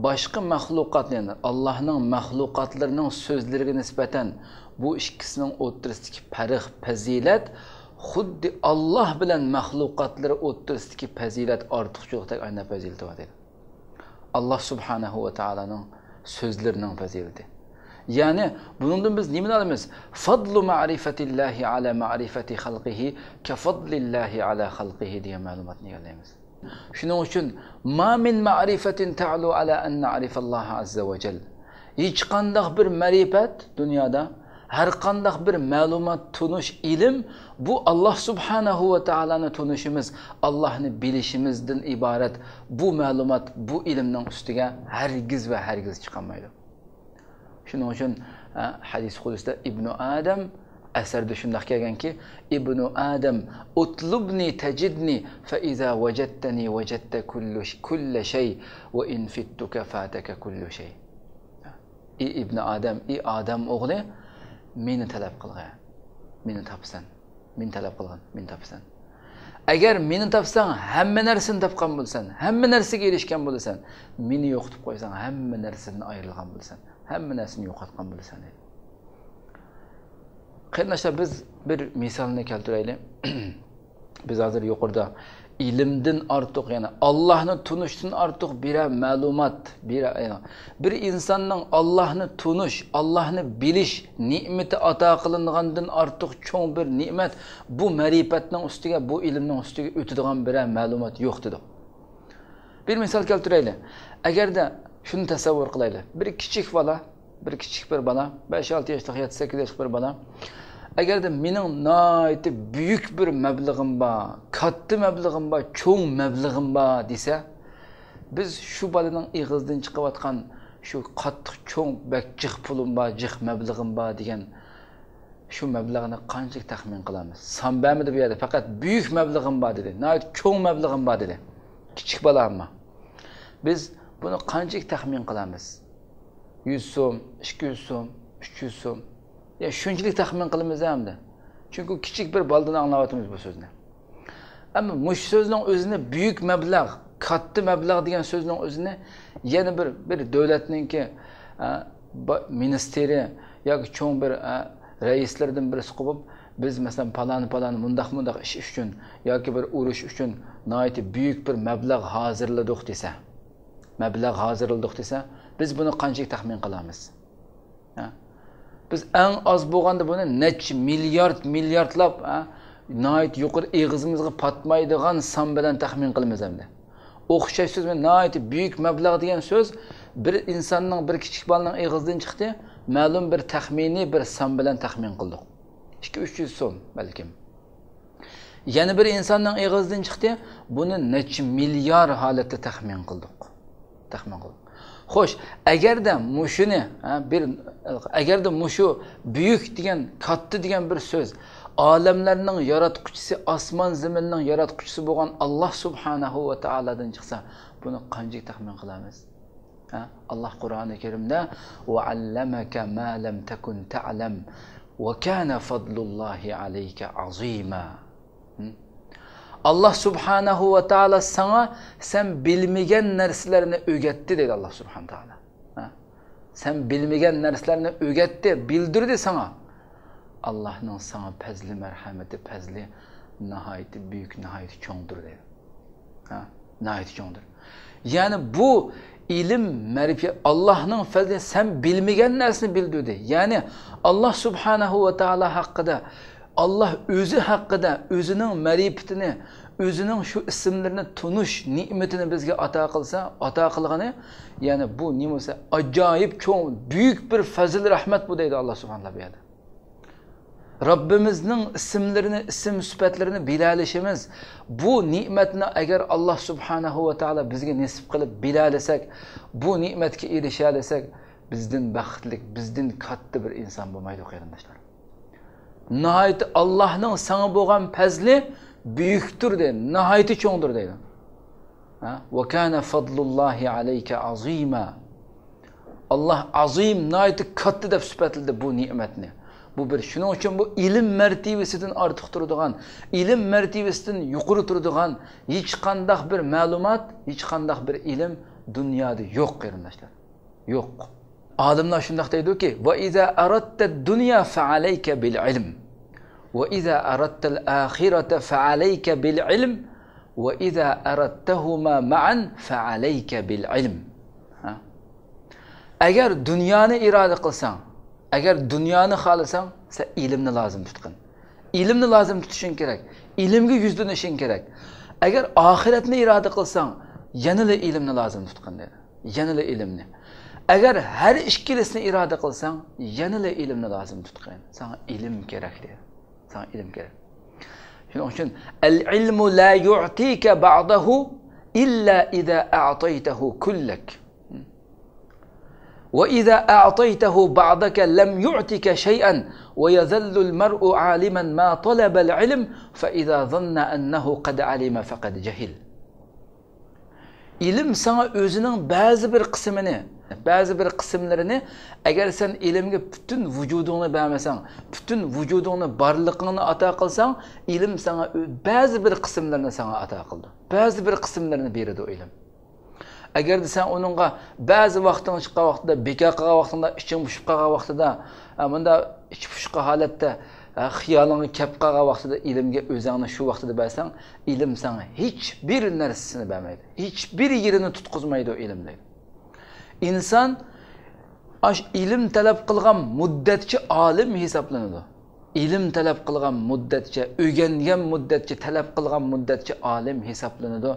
باشقا مەخلۇقات، يەنى ئاللاھنىڭ مەخلۇقاتلىرىنىڭ سۆزلىرىگە نىسبەتەن بۇ ئىككىسىنىڭ ئوتتۇرىسىدىكى پەرق، پەزىلەت خۇددى ئاللاھ بىلەن مەخلۇقاتلىرى ئوتتۇرىسىدىكى پەزىلەت، ئارتۇقچىلىقتەك ئاينا پەزىلىتى بار دەيدۇ. ئاللاھ سۇبھانەھۇ ۋە تائالانىڭ سۆزلىرىنىڭ پەزىلىتى. يەنى بۇنىڭدىن بىز نېمىنى ئالىمىز؟ فضل معرفة الله على معرفة خلقه كفضل الله على خلقه دېگەن مەلۇماتنى ئىگىلەيمىز. شۇنىڭ ئۈچۈن، ما من معرفة تعلو على أن نعرف الله عز وجل. ھېچقانداق بىر مەرىپەت دۇنيادا، ھەرقانداق بىر مەلۇمات، تونۇش، ئىلىم، بۇ ئاللاھ سۇبھانەھۇ ۋە تائالانى تونۇشىمىز، ئاللاھنى بىلىشىمىزدىن ئىبارەت بۇ مەلۇمات، بۇ ئىلىمنىڭ ئۈستىگە ھەرگىز ۋە ھەرگىز چىقالمايدۇ. شۇنىڭ ئۈچۈن، ھە، ھەدىس قۇدسىدا ئىبنۇ ئادەم ئەسەردە شۇنداق كەلگەنكى، ابن آدم اطلبني تجدني فإذا وجدتني وجدت كل ش-، كل شيء وإن فتك فاتك كل شيء. ئى ئىبنى ئادەم، ئى ئادەم ئوغلى، مېنى تەلەپ قىلغىن، مېنى تاپىسەن. مېنى تەلەپ قىلغىن، مېنى تاپىسەن. ئەگەر مېنى تاپساڭ، ھەممە نەرسىنى تاپقان بولىسەن، ھەممە نەرسىگە ئېرىشكەن بولىسەن. مېنى يوقىتىپ قويساڭ، ھەممە نەرسىدىن ئايرىلغان بولىسەن، ھەممە نەرسىنى يوقاتقان بولىسەن، دەيدۇ. قېرىنداشلار، بىز بىر مىسالنى كەلتۈرەيلى. بىز ھازىر يۇقىرىدا ئىلىمدىن ئارتۇق، يەنى ئاللاھنى تونۇشتىن ئارتۇق بىرەر مەلۇمات، بىرەر، يەنى بىر ئىنساننىڭ ئاللاھنى تونۇش، ئاللاھنى بىلىش نېمىتى ئاتا قىلىنغاندىن ئارتۇق چوڭ بىر نېمەت بۇ مەرىپەتنىڭ ئۈستىگە، بۇ ئىلىمنىڭ ئۈستىگە ئۆتىدىغان بىرەر مەلۇمات يوق دېدۇق. بىر مىسال كەلتۈرەيلى. ئەگەردە شۇنى تەسەۋۋۇر قىلايلى. بىر كىچىك بالا، بىر كىچىك بىر بالا، بەش ئالتە ياشلىق، يەتتە سەككىز ياشلىق بىر بالا، ئەگەردە مېنىڭ ناھايىتى بۈيۈك بىر مەبلىغىم بار، كاتتا مەبلىغىم بار، چوڭ مەبلىغىم بار دېسە، بىز شۇ بالىنىڭ ئېغىزىدىن چىقىۋاتقان شۇ قاتتىق چوڭ، بەك جىق پۇلۇم بار، جىق مەبلىغىم بار دېگەن شۇ مەبلەغنى قانچىلىك تەخمىن قىلامىز؟ سان بەرمىدى بۇ يەردە، پەقەت بۈيۈك مەبلىغىم بار دېدى، ناھايىتى چوڭ مەبلىغىم بار دېدى. كىچىك بالا ئەمما. بىز بۇنى قانچىلىك تەخمىن قىلامىز؟ يۈز سوم، ئىككى يۈز سوم، ئۈچ يۈز سوم. يا شۇنچىلىك تەخمىن قىلىمىز ئەمدى. چۈنكى كىچىك بىر بالىدىن ئاڭلاۋاتىمىز بۇ سۆزنى. ئەمما مۇشۇ سۆزنىڭ ئۆزىنى، بۈيۈك مەبلەغ، كاتتا مەبلەغ دېگەن سۆزنىڭ ئۆزىنى يەنە بىر، بىر دۆلەتنىڭكى، ئە، با-، مىنىستىرى ياكى چوڭ بىر، ئە، رەئىسلىرىدىن بىرسى قوپۇپ، بىز، مەسىلەن، پالان، پالان، مۇنداق، مۇنداق ئىش ئۈچۈن ياكى بىر ئۇرۇش ئۈچۈن ناھايىتى بۈيۈك بىر مەبلەغ ھازىرلىدۇق دېسە، مەبلەغ ھازىرلىدۇق دېسە، بىز بۇنى قانچىلىك تەخمىن قىلامىز؟ ھە؟ بىز ئەڭ ئاز بولغاندا بۇنى نەچچە مىليارد، مىلياردلاپ، ھە، ناھايىتى يۇقىرى، ئېغىزىمىزغا پاتمايدىغان سان بىلەن تەخمىن قىلىمىز ئەمدى. ئوخشاش سۆز، ناھايىتى بۈيۈك مەبلەغ دېگەن سۆز بىر ئىنساننىڭ، بىر كىچىك بالىنىڭ ئېغىزىدىن چىقتى، مەلۇم بىر تەخمىنىي بىر سان بىلەن تەخمىن قىلدۇق. ئىككى، ئۈچ يۈز سوم بەلكىم. يەنە بىر ئىنساننىڭ ئېغىزىدىن چىقتى، بۇنى نەچچە مىليار ھالەتتە تەخمىن قىلدۇق. تەخمىن قىلدۇق. خوش، ئەگەردە مۇشۇنى، ھە، بىر، ئەگەردە مۇشۇ بۈيۈك دېگەن، كاتتا دېگەن بىر سۆز ئالەملەرنىڭ ياراتقۇچىسى، ئاسمان زېمىننىڭ ياراتقۇچىسى بولغان ئاللاھ سۇبھانەھۇ ۋە تائالادىن چىقسا، بۇنى قانچىلىك تەخمىن قىلامىز؟ ھە؟ ئاللاھ قۇرئانى كەرىمدە، وعلمك ما لم تكن تعلم وكان فضل الله عليك عظيما. ھە؟ ئاللاھ سۇبھانەھۇ ۋە تائالا ساڭا سەن بىلمىگەن نەرسىلەرنى ئۆگەتتى، دەيدۇ ئاللاھ سۇبھانەھۇ ۋە تائالا. ھە؟ سەن بىلمىگەن نەرسىلەرنى ئۆگەتتى، بىلدۈردى ساڭا. ئاللاھنىڭ ساڭا پەزلى، مەرھەمىتى، پەزلى ناھايىتى بۈيۈك، ناھايىتى چوڭدۇر، دەيدۇ. ھە، ناھايىتى چوڭدۇر. يەنى بۇ ئىلىم، مەرىپەت، ئاللاھنىڭ پەزلى، سەن بىلمىگەن نەرسىنى بىلدۈردى. يەنى ئاللاھ سۇبھانەھۇ ۋە تائالا ھەققىدە ئاللاھ ئۆزى ھەققىدە، ئۆزىنىڭ مەرىپىتىنى، ئۆزىنىڭ شۇ ئىسىملىرىنى تونۇش نېمىتىنى بىزگە ئاتا قىلسا، ئاتا قىلغىنى، يەنى بۇ نېمە بولسا، ئاجايىپ چوڭ، بۈيۈك بىر پەزىل رەھمەت بۇ دەيدۇ ئاللاھ سۇبھانەھۇ ۋە تائالا بۇ يەردە. رەببىمىزنىڭ ئىسىملىرىنى، ئىسىم سۈپەتلىرىنى بىلەلىشىمىز، بۇ نېمەتنى ئەگەر ئاللاھ سۇبھانەھۇ ۋە تائالا بىزگە نېسىپ قىلىپ بىلەلىسەك، بۇ نېمەتكە ئېرىشەلىسەك، بىزدىن بەختلىك، بىزدىن كاتتا بىر ئىنسان بولمايدۇ، قېرىنداشلار. ناھايىتى ئاللاھنىڭ ساڭا بولغان پەزلى بۈيۈكتۇر دەيدۇ، ناھايىتى چوڭدۇر دەيدۇ. ھە؟ «وَكَانَ فَضْلُ اللَّهِ عَلَيْكَ عَظِيمًا.» ئاللاھ ئازىم، ناھايىتى كاتتا دەپ سۈپەتلىدى بۇ نېمەتنى. بۇ بىر، شۇنىڭ ئۈچۈن بۇ ئىلىم مەرتىۋىسىدىن ئارتۇق تۇرىدىغان، ئىلىم مەرتىۋىسىدىن يۇقىرى تۇرىدىغان ھېچقانداق بىر مەلۇمات، ھېچقانداق بىر ئىلىم دۇنيادا يوق، قېرىنداشلار. يوق. ئالىملار شۇنداق دەيدۇكى، «وَإِذَا أَرَدْتَ الدُّنْيَا فَعَلَيْكَ بِالْعِلْمِ، وَإِذَا أَرَدْتَ الْآخِرَةَ فَعَلَيْكَ بِالْعِلْمِ، وَإِذَا أَرَدْتَهُمَا مَعًا فَعَلَيْكَ بِالْعِلْمِ.» ھە؟ ئەگەر دۇنيانى ئىرادە قىلساڭ، ئەگەر دۇنيانى خالىساڭ، سەن ئىلىمنى لازىم تۇتقىن. ئىلىمنى لازىم تۇتۇشۇڭ كېرەك. ئىلىمگە يۈزلىنىشىڭ كېرەك. ئەگەر ئاخىرەتنى ئىرادە قىلساڭ، يەنىلا ئىلىمنى لازىم تۇتقىن دېدى. يەنىلا ئىلىمنى. ئەگەر ھەر ئىككىلىسىنى ئىرادە قىلساڭ، يەنىلا ئىلىمنى لازىم تۇتقىن. ساڭا ئىلىم كېرەك دېدى. ساڭا ئىلىم كېرەك. شۇنىڭ ئۈچۈن، «العلم لا يعطيك بعضه إلا إذا أعطيته كلك. وإذا أعطيته بعضك لم يعطك شيئا، ويظل المرء عالما ما طلب العلم، فإذا ظن أنه قد علم فقد جهل.» ئىلىم ساڭا ئۆزىنىڭ بەزى بىر قىسمىنى، بەزى بىر قىسىملىرىنى، ئەگەر سەن ئىلىمگە پۈتۈن ۋۇجۇدۇڭنى بەرمىسەڭ، پۈتۈن ۋۇجۇدۇڭنى، بارلىقىڭنى ئاتا قىلساڭ، ئىلىم ساڭا ئۆ-، بەزى بىر قىسىملىرىنى ساڭا ئاتا قىلىدۇ. بەزى بىر قىسىملىرىنى بېرىدۇ ئىلىم. ئەگەردە سەن ئۇنىڭغا بەزى ۋاقتىڭ چىققان ۋاقتىدا، بىكار قالغان ۋاقتىڭدا، ئىچىڭ پۇشۇپ قالغان ۋاقتىدا، ئە، مۇنداق ئىچ پۇشقان ھالەتتە، ئە، خىيالىڭغا كەپ قالغان ۋاقتىدا ئىلىمگە ئۆزۈڭنى شۇ ۋاقتىدا بەرسەڭ، ئىلىم ساڭا ھېچ بىر نەرسىنى بەرمەيدۇ. ھېچ بىر يېرىنى تۇتقۇزمايدۇ ئىلىم دەيدۇ. ئىنسان ئاش ئىلىم تەلەپ قىلغان مۇددەتچە ئالىم ھېسابلىنىدۇ. ئىلىم تەلەپ قىلغان مۇددەتچە، ئۆگەنگەن مۇددەتچە، تەلەپ قىلغان مۇددەتچە ئالىم ھېسابلىنىدۇ.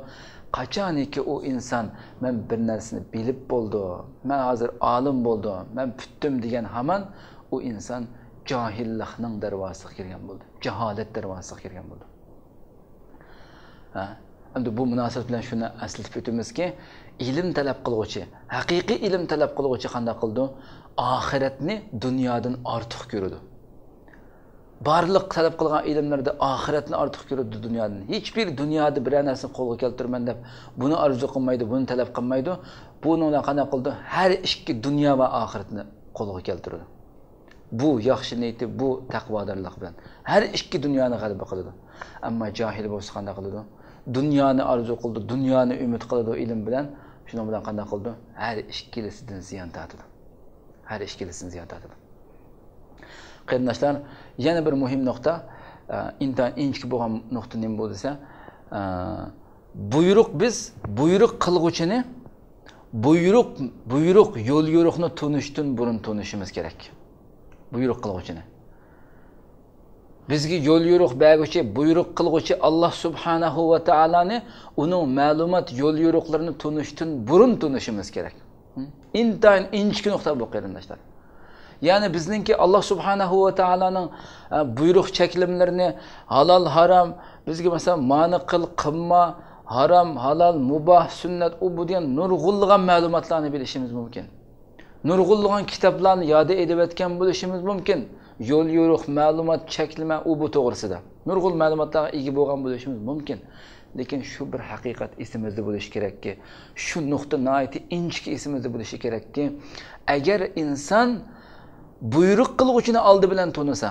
قاچانكى ئۇ ئىنسان، «مەن بىر نەرسىنى بىلىپ بولدۇم، مەن ھازىر ئالىم بولدۇم، مەن پۈتتۈم» دېگەن ھامان ئۇ ئىنسان جاھىللىقنىڭ دەرۋازىسىغا كىرگەن بولدى، جاھالەت دەرۋازىسىغا كىرگەن بولدى. ھە؟ ئەمدى بۇ مۇناسىۋەت بىلەن شۇنى ئەسلىتىپ ئۆتىمىزكى، ئىلىم تەلەپ قىلغۇچى، ھەقىقىي ئىلىم تەلەپ قىلغۇچى قانداق قىلىدۇ؟ ئاخىرەتنى دۇنيادىن ئارتۇق كۆرىدۇ. بارلىق تەلەپ قىلغان ئىلىملىرىدە ئاخىرەتنى ئارتۇق كۆرىدۇ دۇنيادىن. ھېچبىر دۇنيادا بىرەر نەرسىنى قولغا كەلتۈرىمەن دەپ، بۇنى ئارزۇ قىلمايدۇ، بۇنى تەلەپ قىلمايدۇ. بۇنىڭ بىلەن قانداق قىلىدۇ؟ ھەر ئىككى دۇنيا ۋە ئاخىرەتنى قولغا كەلتۈرىدۇ. بۇ ياخشى نىيىتى، بۇ تەقۋادارلىق بىلەن ھەر ئىككى دۇنيانى غەلىبە قىلىدۇ. ئەمما جاھىل بولسا قانداق قىلىدۇ؟ دۇنيانى ئارزۇ قىلىدۇ، دۇنيانى ئۈمىد قىلىدۇ ئىلىم بىلەن. شۇنىڭ بىلەن قانداق قىلىدۇ؟ ھەر ئىككىلىسىدىن زىيان تارتىدۇ. ھەر ئىككىلىسىدىن زىيان تارتىدۇ. قېرىنداشلار، يەنە بىر مۇھىم نۇقتا، ئە، ئىنتايىن ئىنچىكە بولغان نۇقتا نېمە بۇ دېسە، ئە، بۇيرۇق، بىز بۇيرۇق قىلغۇچىنى، بۇيرۇق، بۇيرۇق، يول يورۇقنى تونۇشتىن بۇرۇن تونۇشىمىز كېرەك. بۇيرۇق قىلغۇچىنى. بىزگە يول يورۇق بەرگۈچى، بۇيرۇق قىلغۇچى ئاللاھ سۇبھانەھۇ ۋە تائالانى، ئۇنىڭ مەلۇمات يول يورۇقلىرىنى تونۇشتىن بۇرۇن تونۇشىمىز كېرەك. ئىنتايىن ئىنچىكە نۇقتا بۇ، قېرىنداشلار. يەنى بىزنىڭكى ئاللاھ سۇبھانەھۇ ۋە تائالانىڭ، ئە، بۇيرۇق چەكلىمىلىرىنى، ھالال، ھارام، بىزگە مەسىلەن، مانى قىل، قىلما، ھارام، ھالال، مۇباھ، سۈننەت، ئۇ، بۇ دېگەن نۇرغۇنلىغان مەلۇماتلارنى بىلىشىمىز مۇمكىن. نۇرغۇنلىغان كىتابلارنى ياد ئېلىۋەتكەن بولۇشىمىز مۇمكىن. يول يورۇق، مەلۇمات، چەكلىمە، ئۇ، بۇ توغرىسىدا نۇرغۇن مەلۇماتلارغا ئىگە بولغان بولۇشىمىز مۇمكىن. لېكىن شۇ بىر ھەقىقەت ئېسىمىزدە بولۇشى كېرەككى، شۇ نۇقتا ناھايىتى ئىنچىكە ئېسىمىزدە بولۇشى كېرەككى، ئەگەر ئىنسان بۇيرۇق قىلغۇچىنى ئالدى بىلەن تونۇسا،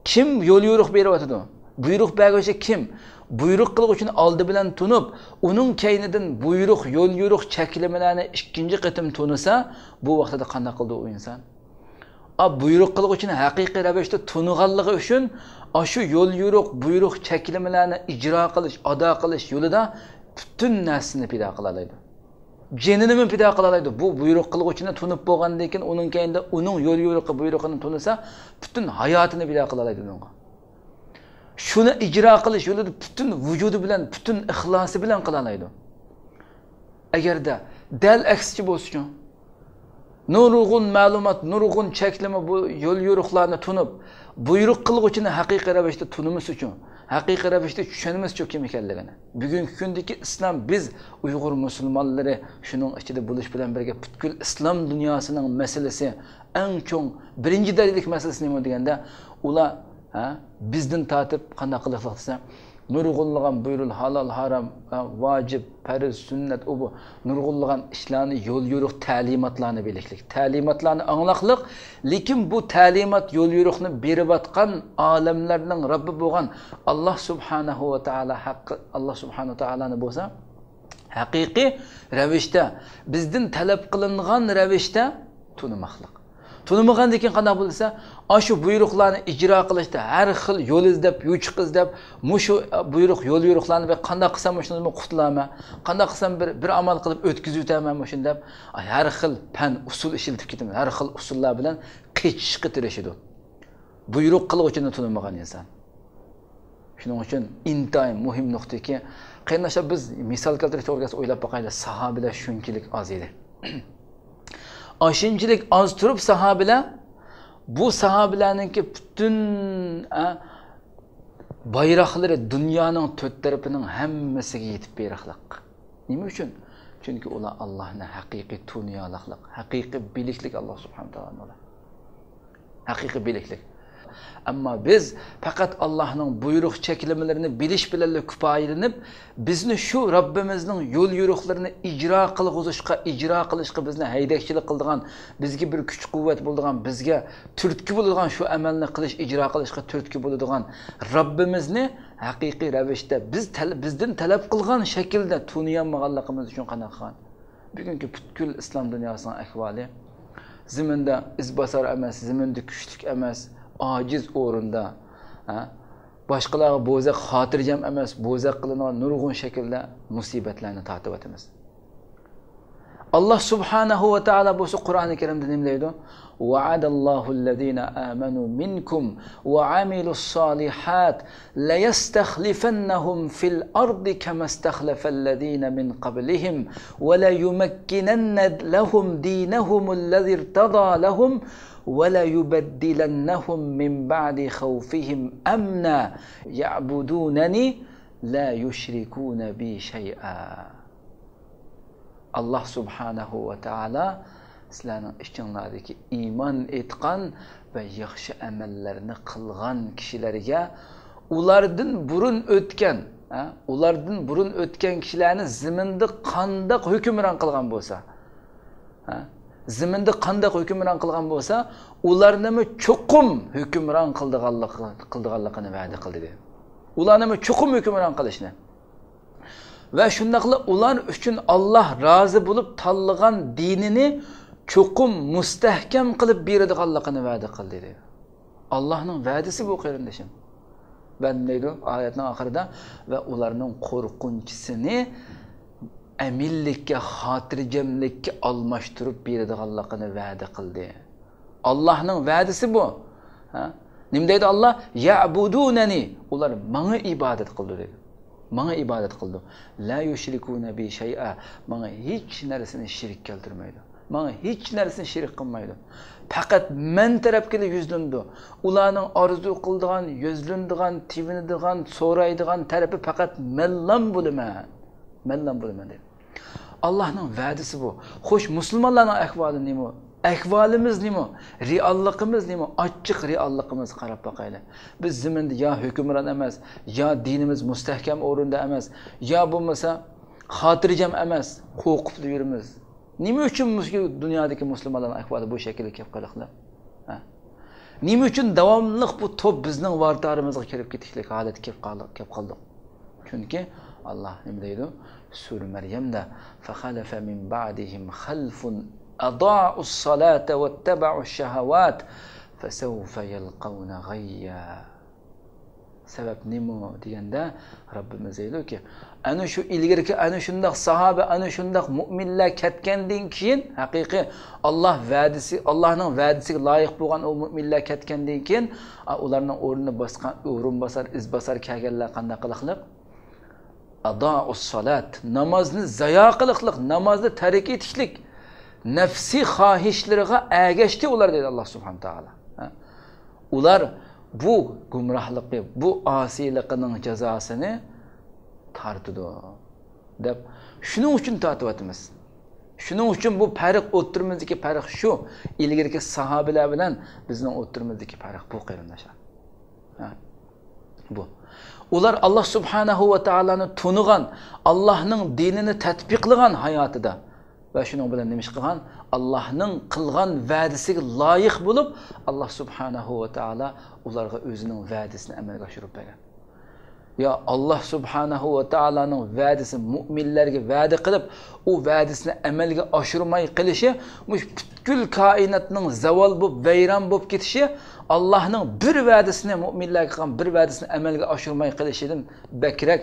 كىم يول يورۇق بېرىۋاتىدۇ؟ بۇيرۇق بەرگۈچى كىم؟ بۇيرۇق قىلغۇچىنى ئالدى بىلەن تونۇپ، ئۇنىڭ كەينىدىن بۇيرۇق، يول يورۇق، چەكلىمىلەرنى ئىككىنچى قېتىم تونۇسا، بۇ ۋاقتىدا قانداق قىلىدۇ ئۇ ئىنسان؟ ئا، بۇيرۇق قىلغۇچىنى ھەقىقىي رەۋىشتە تونۇغانلىقى ئۈچۈن، ئاشۇ يول يورۇق، بۇيرۇق، چەكلىمىلەرنى ئىجرا قىلىش، ئادا قىلىش يولىدا پۈتۈن نەرسىنى پىدا قىلالايدۇ. جېنىنىمۇ پىدا قىلالايدۇ. بۇ بۇيرۇق قىلغۇچىنى تونۇپ بولغاندىن كېيىن، ئۇنىڭ كەينىدە ئۇنىڭ يول يورۇقى، بۇيرۇقىنى تونۇسا، پۈتۈن ھاياتىنى پىدا قىلالايدۇ ئۇنىڭغا. شۇنى ئىجرا قىلىش يولىدا پۈتۈن ۋۇجۇدى بىلەن، پۈتۈن ئىخلاسى بىلەن قىلالايدۇ. ئەگەردە دەل ئەكسىچە بولسىچۇ؟ نۇرغۇن مەلۇمات، نۇرغۇن چەكلىمە بۇ يول يورۇقلارنى تونۇپ، بۇيرۇق قىلغۇچىنى ھەقىقىي رەۋىشتە تونۇمىسىچۇ؟ ھەقىقىي رەۋىشتە چۈشەنمىسىچۇ كىم ئىكەنلىكىنى؟ بۈگۈنكى كۈندىكى ئىسلام، بىز ئۇيغۇر مۇسۇلمانلىرى شۇنىڭ ئىچىدە بولۇش بىلەن بىرگە پۈتكۈل ئىسلام دۇنياسىنىڭ مەسىلىسى، ئەڭ چوڭ، بىرىنچى دەرىجىلىك مەسىلىسى نېمە دېگەندە، ئۇلار، ھە، بىزدىن تارتىپ قانداق قىلىقلىق دېسە، نۇرغۇنلىغان بۇيرۇل ھالال، ھارام، ھە، ۋاجىپ، پەرز، سۈننەت، ئۇ بۇ نۇرغۇنلىغان ئىشلارنى، يول يورۇق، تەلىماتلارنى بىلىكلىك. تەلىماتلارنى ئاڭلاقلىق، لېكىن بۇ تەلىمات، يول يورۇقنى بېرىۋاتقان ئالەملەرنىڭ رەببى بولغان ئاللا سۇبھانەھۇ ۋە تائالا ھەققى، ئاللا سۇبھانەھۇ ۋە تائالانى بولسا ھەقىقىي رەۋىشتە، بىزدىن تەلەپ قىلىنغان رەۋىشتە تونۇماقلىق. تونۇمىغاندىن كېيىن قانداق بولسا، ئاشۇ بۇيرۇقلارنى ئىجرا قىلىشتا ھەر خىل يول ئىزدەپ، يوچۇق ئىزدەپ، مۇشۇ بۇيرۇق، يول يورۇقلارنى بىر قانداق قىلسام مۇشۇندىن قۇتۇلارمەن، قانداق قىلسام بىر، بىر ئامال قىلىپ ئۆتكۈزۈۋېتەرمەن مۇشۇنى دەپ، ھەر خىل پەن، ئۇسۇل ئىشلىتىپ كېتىمىز. ھەر خىل ئۇسۇللار بىلەن قېچىشقا تىرىشىدۇ. بۇيرۇق قىلغۇچىنى تونۇمىغان ئىنسان. شۇنىڭ ئۈچۈن ئىنتايىن مۇھىم نۇقتىكى، قېرىنداشلار، بىز مىسال كەلتۈرۈش توغرا گەپ ئويلاپ باقايلى، ساھابىلەر شۇنچىلىك ئاز ئىدى. ئاشۇنچىلىك ئاز تۇرۇپ ساھابىلەر، بۇ ساھابىلەرنىڭكى پۈتۈن، ئە، بايراقلىرى دۇنيانىڭ تۆت تەرىپىنىڭ ھەممىسىگە يېتىپ بېرىقلىق. نېمە ئۈچۈن؟ چۈنكى ئۇلار ئاللاھنى ھەقىقىي تونۇيالىقلىق، ھەقىقىي بىلىكلىك ئاللاھ سۇبھانەھۇ ۋە تائالانى ئۇلار. ھەقىقىي بىلىكلىك. ئەمما بىز پەقەت ئاللاھنىڭ بۇيرۇق چەكلىمىلىرىنى بىلىش بىلەنلا كۇپايىلىنىپ، بىزنى شۇ رەببىمىزنىڭ يول يورۇقلىرىنى ئىجرا قىلغۇزۇشقا، ئىجرا قىلىشقا بىزنى ھەيدەكچىلىك قىلىدىغان، بىزگە بىر كۈچ قۇۋۋەت بولىدىغان، بىزگە تۈرتكە بولىدىغان، شۇ ئەمەلنى قىلىش، ئىجرا قىلىشقا تۈرتكە بولىدىغان رەببىمىزنى ھەقىقىي رەۋىشتە بىز تەل-، بىزدىن تەلەپ قىلغان شەكىلدە تونۇيالمىغانلىقىمىز ئۈچۈن قانداق قىلغان؟ بۈگۈنكى پۈتكۈل ئىسلام دۇنياسىنىڭ ئەھۋالى، زېمىندا ئىز باسار ئەمەس، زېمىندا كۈچلۈك ئەمەس، ئاجىز ئورۇندا، ھە، باشقىلارغا بوزەك، خاتىرجەم ئەمەس، بوزەك قىلىنغان نۇرغۇن شەكىلدە مۇسىبەتلەرنى تارتىۋاتىمىز. ئاللاھ سۇبھانەھۇ ۋە تائالا بولسا قۇرئانى كەرىمدە نېمە دەيدۇ؟ وعد الله الذين آمنوا منكم وعملوا الصالحات ليستخلفنهم في الأرض كما استخلف الذين من قبلهم وليمكنن لهم دينهم الذي ارتضى لهم وليبدلنهم من بعد خوفهم أمنا يعبدونني لا يشركون بي شيئا. ئاللاھ سۇبھانەھۇ ۋە تائالا سىلەرنىڭ ئىچىڭلاردىكى ئىمان ئېيتقان ۋە ياخشى ئەمەللەرنى قىلغان كىشىلەرگە ئۇلاردىن بۇرۇن ئۆتكەن، ھە، ئۇلاردىن بۇرۇن ئۆتكەن كىشىلەرنى زېمىندا قانداق ھۆكۈمران قىلغان بولسا، ھە، زېمىندا قانداق ھۆكۈمران قىلغان بولسا، ئۇلارنىمۇ چوقۇم ھۆكۈمران قىلىدىغانلىقى، قىلىدىغانلىقىنى ۋەدە قىلدى، دېدى. ئۇلارنىمۇ چوقۇم ھۆكۈمران قىلىشنى. ۋە شۇنداقلا ئۇلار ئۈچۈن ئاللاھ رازى بولۇپ تاللىغان دىنىنى چوقۇم مۇستەھكەم قىلىپ بېرىدىغانلىقىنى ۋەدە قىلدى، دېدى. ئاللاھنىڭ ۋەدىسى بۇ، قېرىندىشىم. ۋە نېمە دەيدۇ ئايەتنىڭ ئاخىرىدا؟ ۋە ئۇلارنىڭ قورقۇنچىسىنى ئەمىنلىككە، خاتىرجەملىككە ئالماشتۇرۇپ بېرىدىغانلىقىنى ۋەدە قىلدى. ئاللاھنىڭ ۋەدىسى بۇ. ھە؟ نېمە دەيدۇ ئاللاھ؟ يعبدونني، ئۇلار ماڭا ئىبادەت قىلىدۇ دەيدۇ. ماڭا ئىبادەت قىلىدۇ. لا يشركون بي شيئا، ماڭا ھېچ نەرسىنى شېرىك كەلتۈرمەيدۇ. ماڭا ھېچ نەرسىنى شېرىك قىلمايدۇ. پەقەت مەن تەرەپكىلا يۈزلىنىدۇ. ئۇلارنىڭ ئارزۇ قىلىدىغان، يۈزلىنىدىغان، تېۋىنىدىغان، سورايدىغان تەرىپى پەقەت مەنلام بولىمەن. مەنلام بولىمەن دەيدۇ. ئاللاھنىڭ ۋەدىسى بۇ. خوش، مۇسۇلمانلارنىڭ ئەھۋالى نېمە؟ ئەھۋالىمىز نېمە؟ رېئاللىقىمىز نېمە؟ ئاچچىق رېئاللىقىمىزغا قاراپ باقايلى. بىز زېمىندا يا ھۆكۈمران ئەمەس، يا دىنىمىز مۇستەھكەم ئورۇندا ئەمەس، يا بولمىسا خاتىرجەم ئەمەس، قورقۇپلا يۈرىمىز. نېمە ئۈچۈن مۇشۇ دۇنيادىكى مۇسۇلمانلارنىڭ ئەھۋالى بۇ شەكىلگە كەپ قېلىقلىق؟ ھە؟ نېمە ئۈچۈن داۋاملىق بۇ توپ بىزنىڭ ۋارتارىمىزغا كىرىپ كېتىشلىك ھالەتكە كەپ قال-، كەپ قالدۇق؟ چۈنكى ئاللاھ نېمە دەيدۇ؟ سۈرە مەريەمدە، فخلف من بعدهم خلف أضاعوا الصلاة واتبعوا الشهوات فسوف يلقون غيا. سەۋەب نېمە دېگەندە، رەببىمىز دەيدۇكى، ئەنە شۇ ئىلگىرىكى ئەنە شۇنداق ساھابە، ئەنە شۇنداق مۆمىنلەر كەتكەندىن كېيىن، ھەقىقىي ئاللاھ ۋەدىسى، ئاللاھنىڭ ۋەدىسىگە لايىق بولغان ئۇ مۆمىنلەر كەتكەندىن كېيىن، ئا، ئۇلارنىڭ ئورنىنى باسقان ئورۇنباسار، ئىزباسار كەلگەنلەر قانداق قىلىقلىق؟ ئادائۇس سالات، نامازنى زايا قىلىقلىق، نامازنى تەرك ئېتىشلىك، نەپسىي خاھىشلىرىغا ئەگەشتى ئۇلار، دەيدۇ ئاللاھ سۇبھانەھۇ ۋە تائالا. ھە؟ ئۇلار بۇ گۇمراھلىقى، بۇ ئاسىيلىقىنىڭ جازاسىنى تارتىدۇ، دەپ، شۇنىڭ ئۈچۈن تارتىۋاتىمىز. شۇنىڭ ئۈچۈن بۇ پەرق، ئوتتۇرىمىزدىكى پەرق شۇ، ئىلگىرىكى ساھابىلەر بىلەن بىزنىڭ ئوتتۇرىمىزدىكى پەرق بۇ، قېرىنداشلار. ھە؟ بۇ. ئۇلار ئاللاھ سۇبھانەھۇ ۋە تائالانى تونۇغان، ئاللاھنىڭ دىنىنى تەتبىقلىغان ھاياتىدا. ۋە شۇنىڭ بىلەن نېمە ئىش قىلغان؟ ئاللاھنىڭ قىلغان ۋەدىسىگە لايىق بولۇپ، ئاللاھ سۇبھانەھۇ ۋە تائالا ئۇلارغا ئۆزىنىڭ ۋەدىسىنى ئەمەلگە ئاشۇرۇپ بەرگەن. يا، ئاللاھ سۇبھانەھۇ ۋە تائالانىڭ ۋەدىسى، مۆمىنلەرگە ۋەدە قىلىپ، ئۇ ۋەدىسىنى ئەمەلگە ئاشۇرماي قېلىشى، مۇشۇ پۈتكۈل كائىناتنىڭ زاۋال بولۇپ، ۋەيران بولۇپ كېتىشى، ئاللاھنىڭ بىر ۋەدىسىنى، مۆمىنلەرگە قىلغان بىر ۋەدىسىنى ئەمەلگە ئاشۇرماي قېلىشىدىن بەكرەك،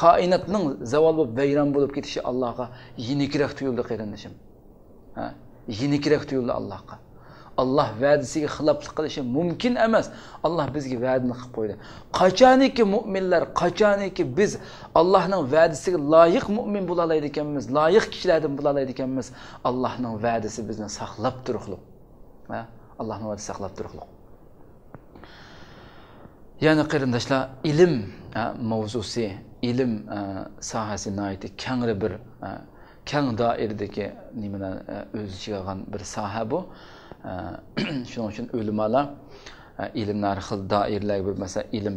كائىناتنىڭ زاۋال بولۇپ، ۋەيران بولۇپ كېتىشى ئاللاھقا يېنىكرەك تۇيۇلدى، قېرىندىشىم. ھە؟ يېنىكرەك تۇيۇلدى ئاللاھقا. ئاللاھ ۋەدىسىگە خىلاپلىق قىلىشى مۇمكىن ئەمەس. ئاللاھ بىزگە ۋەدىنى قىلىپ قويدى. قاچانكى مۆمىنلەر، قاچانكى بىز ئاللاھنىڭ ۋەدىسىگە لايىق مۆمىن بولالايدىكەنمىز، لايىق كىشىلەردىن بولالايدىكەنمىز، ئاللاھنىڭ ۋەدىسى بىزنى ساقلاپ تۇرۇقلۇق. ھە؟ ئاللاھنىڭ ۋەدىسى ساقلاپ تۇرۇقلۇق. يەنى قېرىنداشلار، ئىلىم، ھە، ماۋزۇسى، ئىلىم، ھە، ساھەسى ناھايىتى كەڭرى بىر، ھە، كەڭ دائىرىدىكى نېمىلەر، ھە، ئۆز ئىچىگە ئالغان بىر ساھە بۇ. ھە، شۇنىڭ ئۈچۈن ئۆلىمالار، ھە، ئىلىمنى ھەر خىل دائىرىلەرگە بۆلۈپ، مەسىلەن، ئىلىم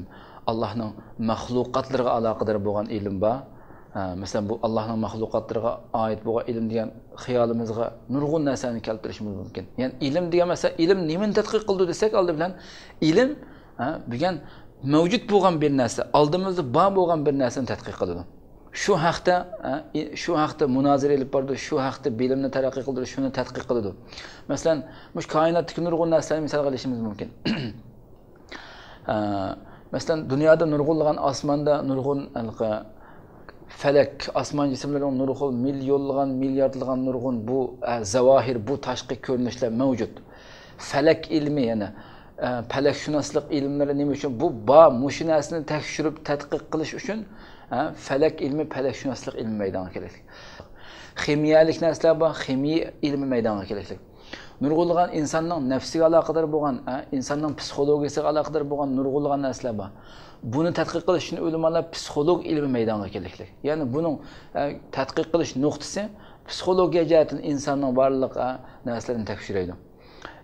ئاللاھنىڭ مەخلۇقاتلىرىغا ئالاقىدار بولغان ئىلىم بار. ھە، مەسىلەن، بۇ ئاللاھنىڭ مەخلۇقاتلىرىغا ئائىت بولغان ئىلىم دېگەن خىيالىمىزغا نۇرغۇن نەرسىلەرنى كەلتۈرۈشىمىز مۇمكىن. يەنى ئىلىم دېگەن، مەسىلەن، ئىلىم نېمىنى تەتقىق قىلىدۇ دېسەك، ئالدى بىلەن ئىلىم، ھە، دېگەن مەۋجۇت بولغان بىر نەرسە، ئالدىمىزدا بار بولغان بىر نەرسىنى تەتقىق قىلىدۇ. شۇ ھەقتە، ھە، ئى-، شۇ ھەقتە مۇنازىرە ئېلىپ بارىدۇ، شۇ ھەقتە بىلىمنى تەرەققىي قىلدۇرۇش، شۇنى تەتقىق قىلىدۇ. مەسىلەن، مۇشۇ كائىناتتىكى نۇرغۇن نەرسىلەرنى مىسالغا ئېلىشىمىز مۇمكىن. ئە، مەسىلەن، دۇنيادا نۇرغۇنلىغان ئاسماندا نۇرغۇن ھېلىقى فەلەك، ئاسمان جىسىملىرىنىڭ نۇرغۇن مىليونلىغان، مىلياردلىغان نۇرغۇن بۇ، ئە، زاۋاھىر، بۇ تاشقى كۆرۈنۈشلەر مەۋجۇت. فەلەك ئىلمى، يەنى، ئە، پەلەكشۇناسلىق ئىلىملىرى نېمە ئۈچۈن؟ بۇ بار، مۇشۇ نەرسىنى تەكشۈرۈپ، تەتقىق قىلىش ئۈچۈن، ئە، فەلەك ئىلمى، پەلەكشۇناسلىق ئىلمى مەيدانغا كېلەكلىك. خىمىيەلىك نەرسىلەر بار، خىمىيە ئىلمى مەيدانغا كېلەكلىك. نۇرغۇنلىغان ئىنساننىڭ نەپسىگە ئالاقىدار بولغان، ئە، ئىنساننىڭ پسىخولوگىيىسىگە ئالاقىدار بولغان نۇرغۇنلىغان نەرسىلەر بار. بۇنى تەتقىق قىلىش ئۈچۈن ئۆلىمالار پسىخولوگ ئىلمى مەيدانغا كېلەكلىك. يەنى بۇنىڭ، ئە، تەتقىق قىلىش نۇقتىسى پسىخولوگىيە جەھەتتىن ئىنساننىڭ بارلىق، ئە، نەرسىلىرىنى تەكشۈرەيدۇ.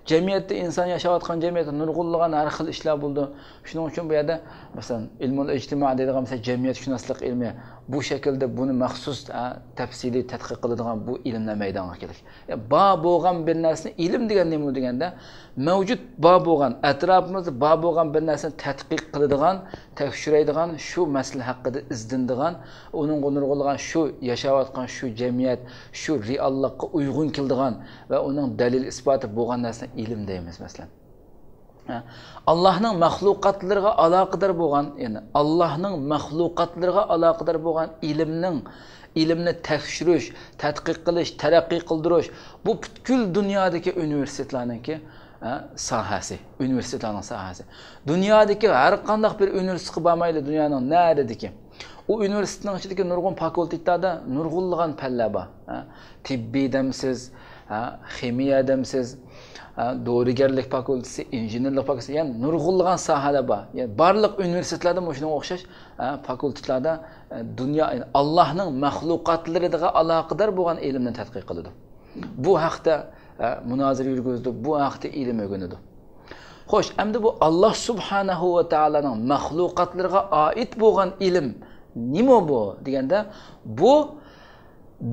جەمئىيەتتە، ئىنسان ياشاۋاتقان جەمئىيەتتە نۇرغۇنلىغان ھەر خىل ئىشلار بولىدۇ. شۇنىڭ ئۈچۈن بۇ يەردە، مەسىلەن، ئىلمۇل ئىجتىما دەيدىغان، مەسىلەن، جەمئىيەتشۇناسلىق ئىلمى بۇ شەكىلدە بۇنى مەخسۇس، ئە، تەپسىلىي تەتقىق قىلىدىغان بۇ ئىلىملەر مەيدانغا كېلىدۇ. يا، بار بولغان بىر نەرسىنى، ئىلىم دېگەن نېمە دېگەندە، مەۋجۇت بار بولغان، ئەتراپىمىزدا بار بولغان بىر نەرسىنى تەتقىق قىلىدىغان، تەكشۈرەيدىغان، شۇ مەسىلە ھەققىدە ئىزدىنىدىغان، ئۇنىڭغا نۇرغۇنلىغان شۇ ياشاۋاتقان شۇ جەمئىيەت، شۇ رېئاللىققا ئۇيغۇن كېلىدىغان ۋە ئۇنىڭ دەلىل ئىسپاتى بولغان نەرسىنى ئىلىم دەيمىز، مەسىلەن. ھە، ئاللاھنىڭ مەخلۇقاتلىرىغا ئالاقىدار بولغان، يەنى ئاللاھنىڭ مەخلۇقاتلىرىغا ئالاقىدار بولغان ئىلىمنىڭ، ئىلىمنى تەكشۈرۈش، تەتقىق قىلىش، تەرەققىي قىلدۇرۇش، بۇ پۈتكۈل دۇنيادىكى ئۇنىۋېرسىتېتلارنىڭكى، ھە، ساھەسى، ئۇنىۋېرسىتېتلارنىڭ ساھەسى. دۇنيادىكى ھەر قانداق بىر ئۇنىۋېرسىتېتقا بارمايلى، دۇنيانىڭ نەرىدىكى. ئۇ ئۇنىۋېرسىتېتنىڭ ئىچىدىكى نۇرغۇن فاكۇلتېتلاردا نۇرغۇنلىغان پەنلەر بار. ھە، تېببىي دەمسىز، ھە، خىمىيە دەمسىز، ھە، دورىگەرلىك فاكۇلتېتى، ئىنژېنېرلىق فاكۇلتېتى، يەنى نۇرغۇنلىغان ساھەلەر بار. يەنى بارلىق ئۇنىۋېرسىتېتلاردا مۇشۇنىڭغا ئوخشاش، ھە، فاكۇلتېتلاردا، ھە، دۇنيا، يەنى ئاللاھنىڭ مەخلۇقاتلىرىغا ئالاقىدار بولغان ئىلىمنى تەتقىق قىلىدۇ. بۇ ھەقتە، ھە، مۇنازىرە يۈرگۈزىدۇ، بۇ ھەقتە ئىلىم ئۆگىنىدۇ. خوش، ئەمدى بۇ ئاللاھ سۇبھانەھۇ ۋە تائالانىڭ مەخلۇقاتلىرىغا ئائىت بولغان ئىلىم نېمە بۇ دېگەندە، بۇ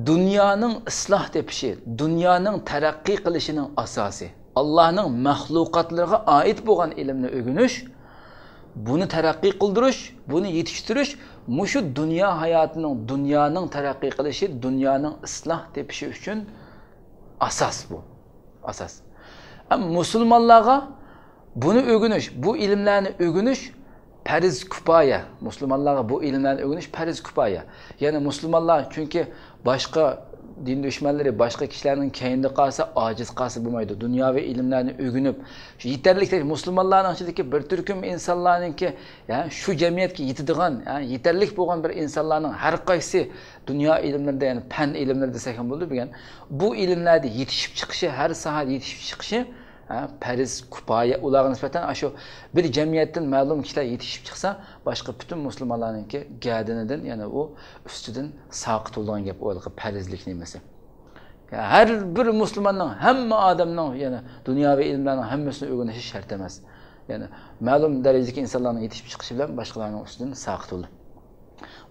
دۇنيانىڭ ئىسلاھ تېپىشى، دۇنيانىڭ تەرەققىي قىلىشىنىڭ ئاساسى. ئاللاھنىڭ مەخلۇقاتلىرىغا ئائىت بولغان ئىلىمنى ئۆگىنىش، بۇنى تەرەققىي قىلدۇرۇش، بۇنى يېتىشتۈرۈش، مۇشۇ دۇنيا ھاياتىنىڭ، دۇنيانىڭ تەرەققىي قىلىشى، دۇنيانىڭ ئىسلاھ تېپىشى ئۈچۈن ئاساس بۇ. ئاساس. ئەم، مۇسۇلمانلارغا بۇنى ئۆگىنىش، بۇ ئىلىملەرنى ئۆگىنىش پەرز كۇپايە. مۇسۇلمانلارغا بۇ ئىلىملەرنى ئۆگىنىش پەرز كۇپايە. يەنى مۇسۇلمانلار، چۈنكى باشقا دىن دۈشمەنلىرى باشقا كىشىلەرنىڭ كەينىدە قالسا، ئاجىز قالسا بولمايدۇ. دۇنياۋى ئىلىملەرنى ئۆگىنىپ، شۇ يېتەرلىك دەرىجە مۇسۇلمانلارنىڭ ئىچىدىكى بىر تۈركۈم ئىنسانلارنىڭكى، يا، شۇ جەمئىيەتكە يېتىدىغان، يا، يېتەرلىك بولغان بىر ئىنسانلارنىڭ ھەر قايسى دۇنيا ئىلىملىرىدە، يەنى پەن ئىلىملىرى دېسەك ھەم بولىدۇ بۈگۈن، بۇ ئىلىملەردە يېتىشىپ چىقىشى، ھەر ساھەدە يېتىشىپ چىقىشى، ھە، پەرز كۇپايە، ئۇلارغا نىسبەتەن ئاشۇ بىر جەمئىيەتتىن مەلۇم كىشىلەر يېتىشىپ چىقسا، باشقا پۈتۈن مۇسۇلمانلارنىڭكى گەدىنىدىن، يەنى ئۇ ئۈستىدىن ساقىت بولىدىغان گەپ، ئۇ ھېلىقى پەرزلىك نېمىسى. ھەر بىر مۇسۇلماننىڭ، ھەممە ئادەمنىڭ، يەنى دۇنياۋى ئىلىملەرنىڭ ھەممىسىنى ئۆگىنىشى شەرت ئەمەس. يەنى مەلۇم دەرىجىدىكى ئىنسانلارنىڭ يېتىشىپ چىقىشى بىلەن باشقىلارنىڭ ئۈستىدىن ساقىت بولىدۇ.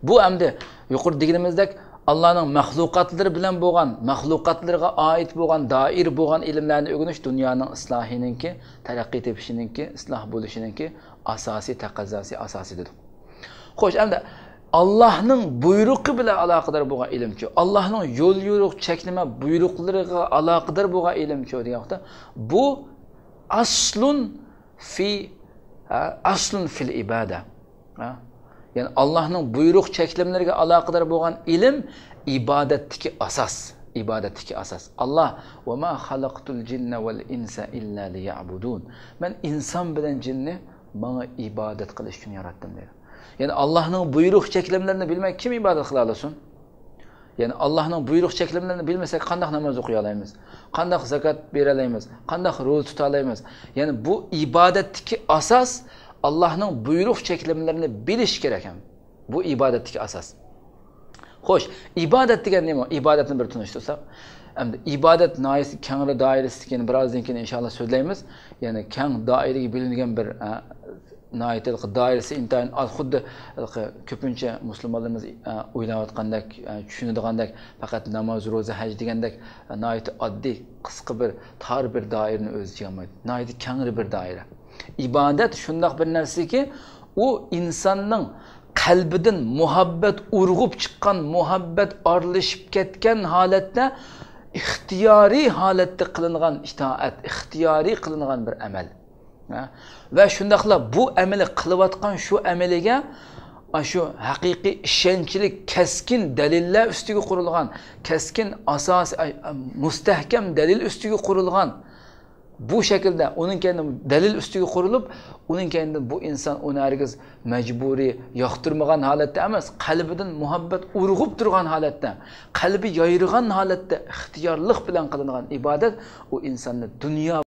بۇ ئەمدى يۇقىرىدا دېگىنىمىزدەك، ئاللانىڭ مەخلۇقاتلىرى بىلەن بولغان، مەخلۇقاتلىرىغا ئائىت بولغان، دائىر بولغان ئىلىملەرنى ئۆگىنىش دۇنيانىڭ ئىسلاھىنىڭكى، تەرەققىي تېپىشىنىڭكى، ئىسلاھ بولۇشىنىڭكى ئاساسىي تەقەززاسى، ئاساسى دېدۇق. خوش، ئەمدى ئاللانىڭ بۇيرۇقى بىلەن ئالاقىدار بولغان ئىلىمچۇ، ئاللانىڭ يول يورۇق، چەكلىمە بۇيرۇقلىرىغا ئالاقىدار بولغان ئىلىمچۇ دېگەن ۋاقىتتا، بۇ ئەسلۇن في، ھە، ئەسلۇن فىل ئىبادە. ھە؟ يەنى ئاللانىڭ بۇيرۇق چەكلىمىلىرىگە ئالاقىدار بولغان ئىلىم ئىبادەتتىكى ئاساس. ئىبادەتتىكى ئاساس. ئاللا، «وما خلقت الجن والإنس إلا ليعبدون.» مەن ئىنسان بىلەن جىننى ماڭا ئىبادەت قىلىش ئۈچۈن ياراتتىم دەيدۇ. يەنى ئاللانىڭ بۇيرۇق چەكلىمىلىرىنى بىلمەي كىم ئىبادەت قىلالىسۇن؟ يەنى ئاللانىڭ بۇيرۇق چەكلىمىلىرىنى بىلمىسەك، قانداق ناماز ئوقۇيالايمىز؟ قانداق زاكات بېرەلەيمىز؟ قانداق روزا تۇتالايمىز؟ يەنى بۇ ئىبادەتتىكى ئاساس، ئاللانىڭ بۇيرۇق چەكلىمىلىرىنى بىلىش كېرەك ھەم. بۇ ئىبادەتتىكى ئاساس. خوش، ئىبادەت دېگەن نېمە؟ ئىبادەتنى بىر تونۇشتۇرساق. ئەمدى ئىبادەت ناھايىتى كەڭرى دائىرىسىدىكى، بىرازدىن كېيىن ئىنشاللا سۆزلەيمىز. يەنى كەڭ دائىرىگە بۆلۈنگەن بىر، ئە، ناھايىتى دائىرىسى ئىنتايىن ئاز، خۇددى كۆپىنچە مۇسۇلمانلىرىمىز، ئە، ئويلاۋاتقاندەك، ئە، چۈشىنىدىغاندەك، پەقەت ناماز، روزا، ھەج دېگەندەك، ئە، ناھايىتى ئاددىي، قىسقا بىر، تار بىر دائىرىنى ئۆز ئىچىگە ئالمايدۇ. ناھايىتى كەڭرى بىر دائىرە. ئىبادەت شۇنداق بىر نەرسىكى، ئۇ ئىنساننىڭ قەلبىدىن مۇھەببەت ئۇرغۇپ چىققان، مۇھەببەت ئارىلىشىپ كەتكەن ھالەتتە، ئىختىيارىي ھالەتتە قىلىنغان ئىتائەت، ئىختىيارىي قىلىنغان بىر ئەمەل. ھە؟ ۋە شۇنداقلا بۇ ئەمەلنى قىلىۋاتقان شۇ ئەمىلىگە، ئاشۇ ھەقىقىي ئىشەنچلىك، كەسكىن دەلىللەر ئۈستىگە قۇرۇلغان، كەسكىن ئاساس، ئاي، مۇستەھكەم دەلىل ئۈستىگە قۇرۇلغان، بۇ شەكىلدە ئۇنىڭ كەينىدىن دەلىل ئۈستىگە قۇرۇلۇپ، ئۇنىڭ كەينىدىن بۇ ئىنسان ئۇنى ھەرگىز مەجبۇرىي ياقتۇرمىغان ھالەتتە ئەمەس، قەلبىدىن مۇھەببەت ئۇرغۇپ تۇرغان ھالەتتە، قەلبى يايرىغان ھالەتتە ئىختىيارلىق بىلەن قىلىنغان ئىبادەت ئۇ ئىنساننى دۇنيا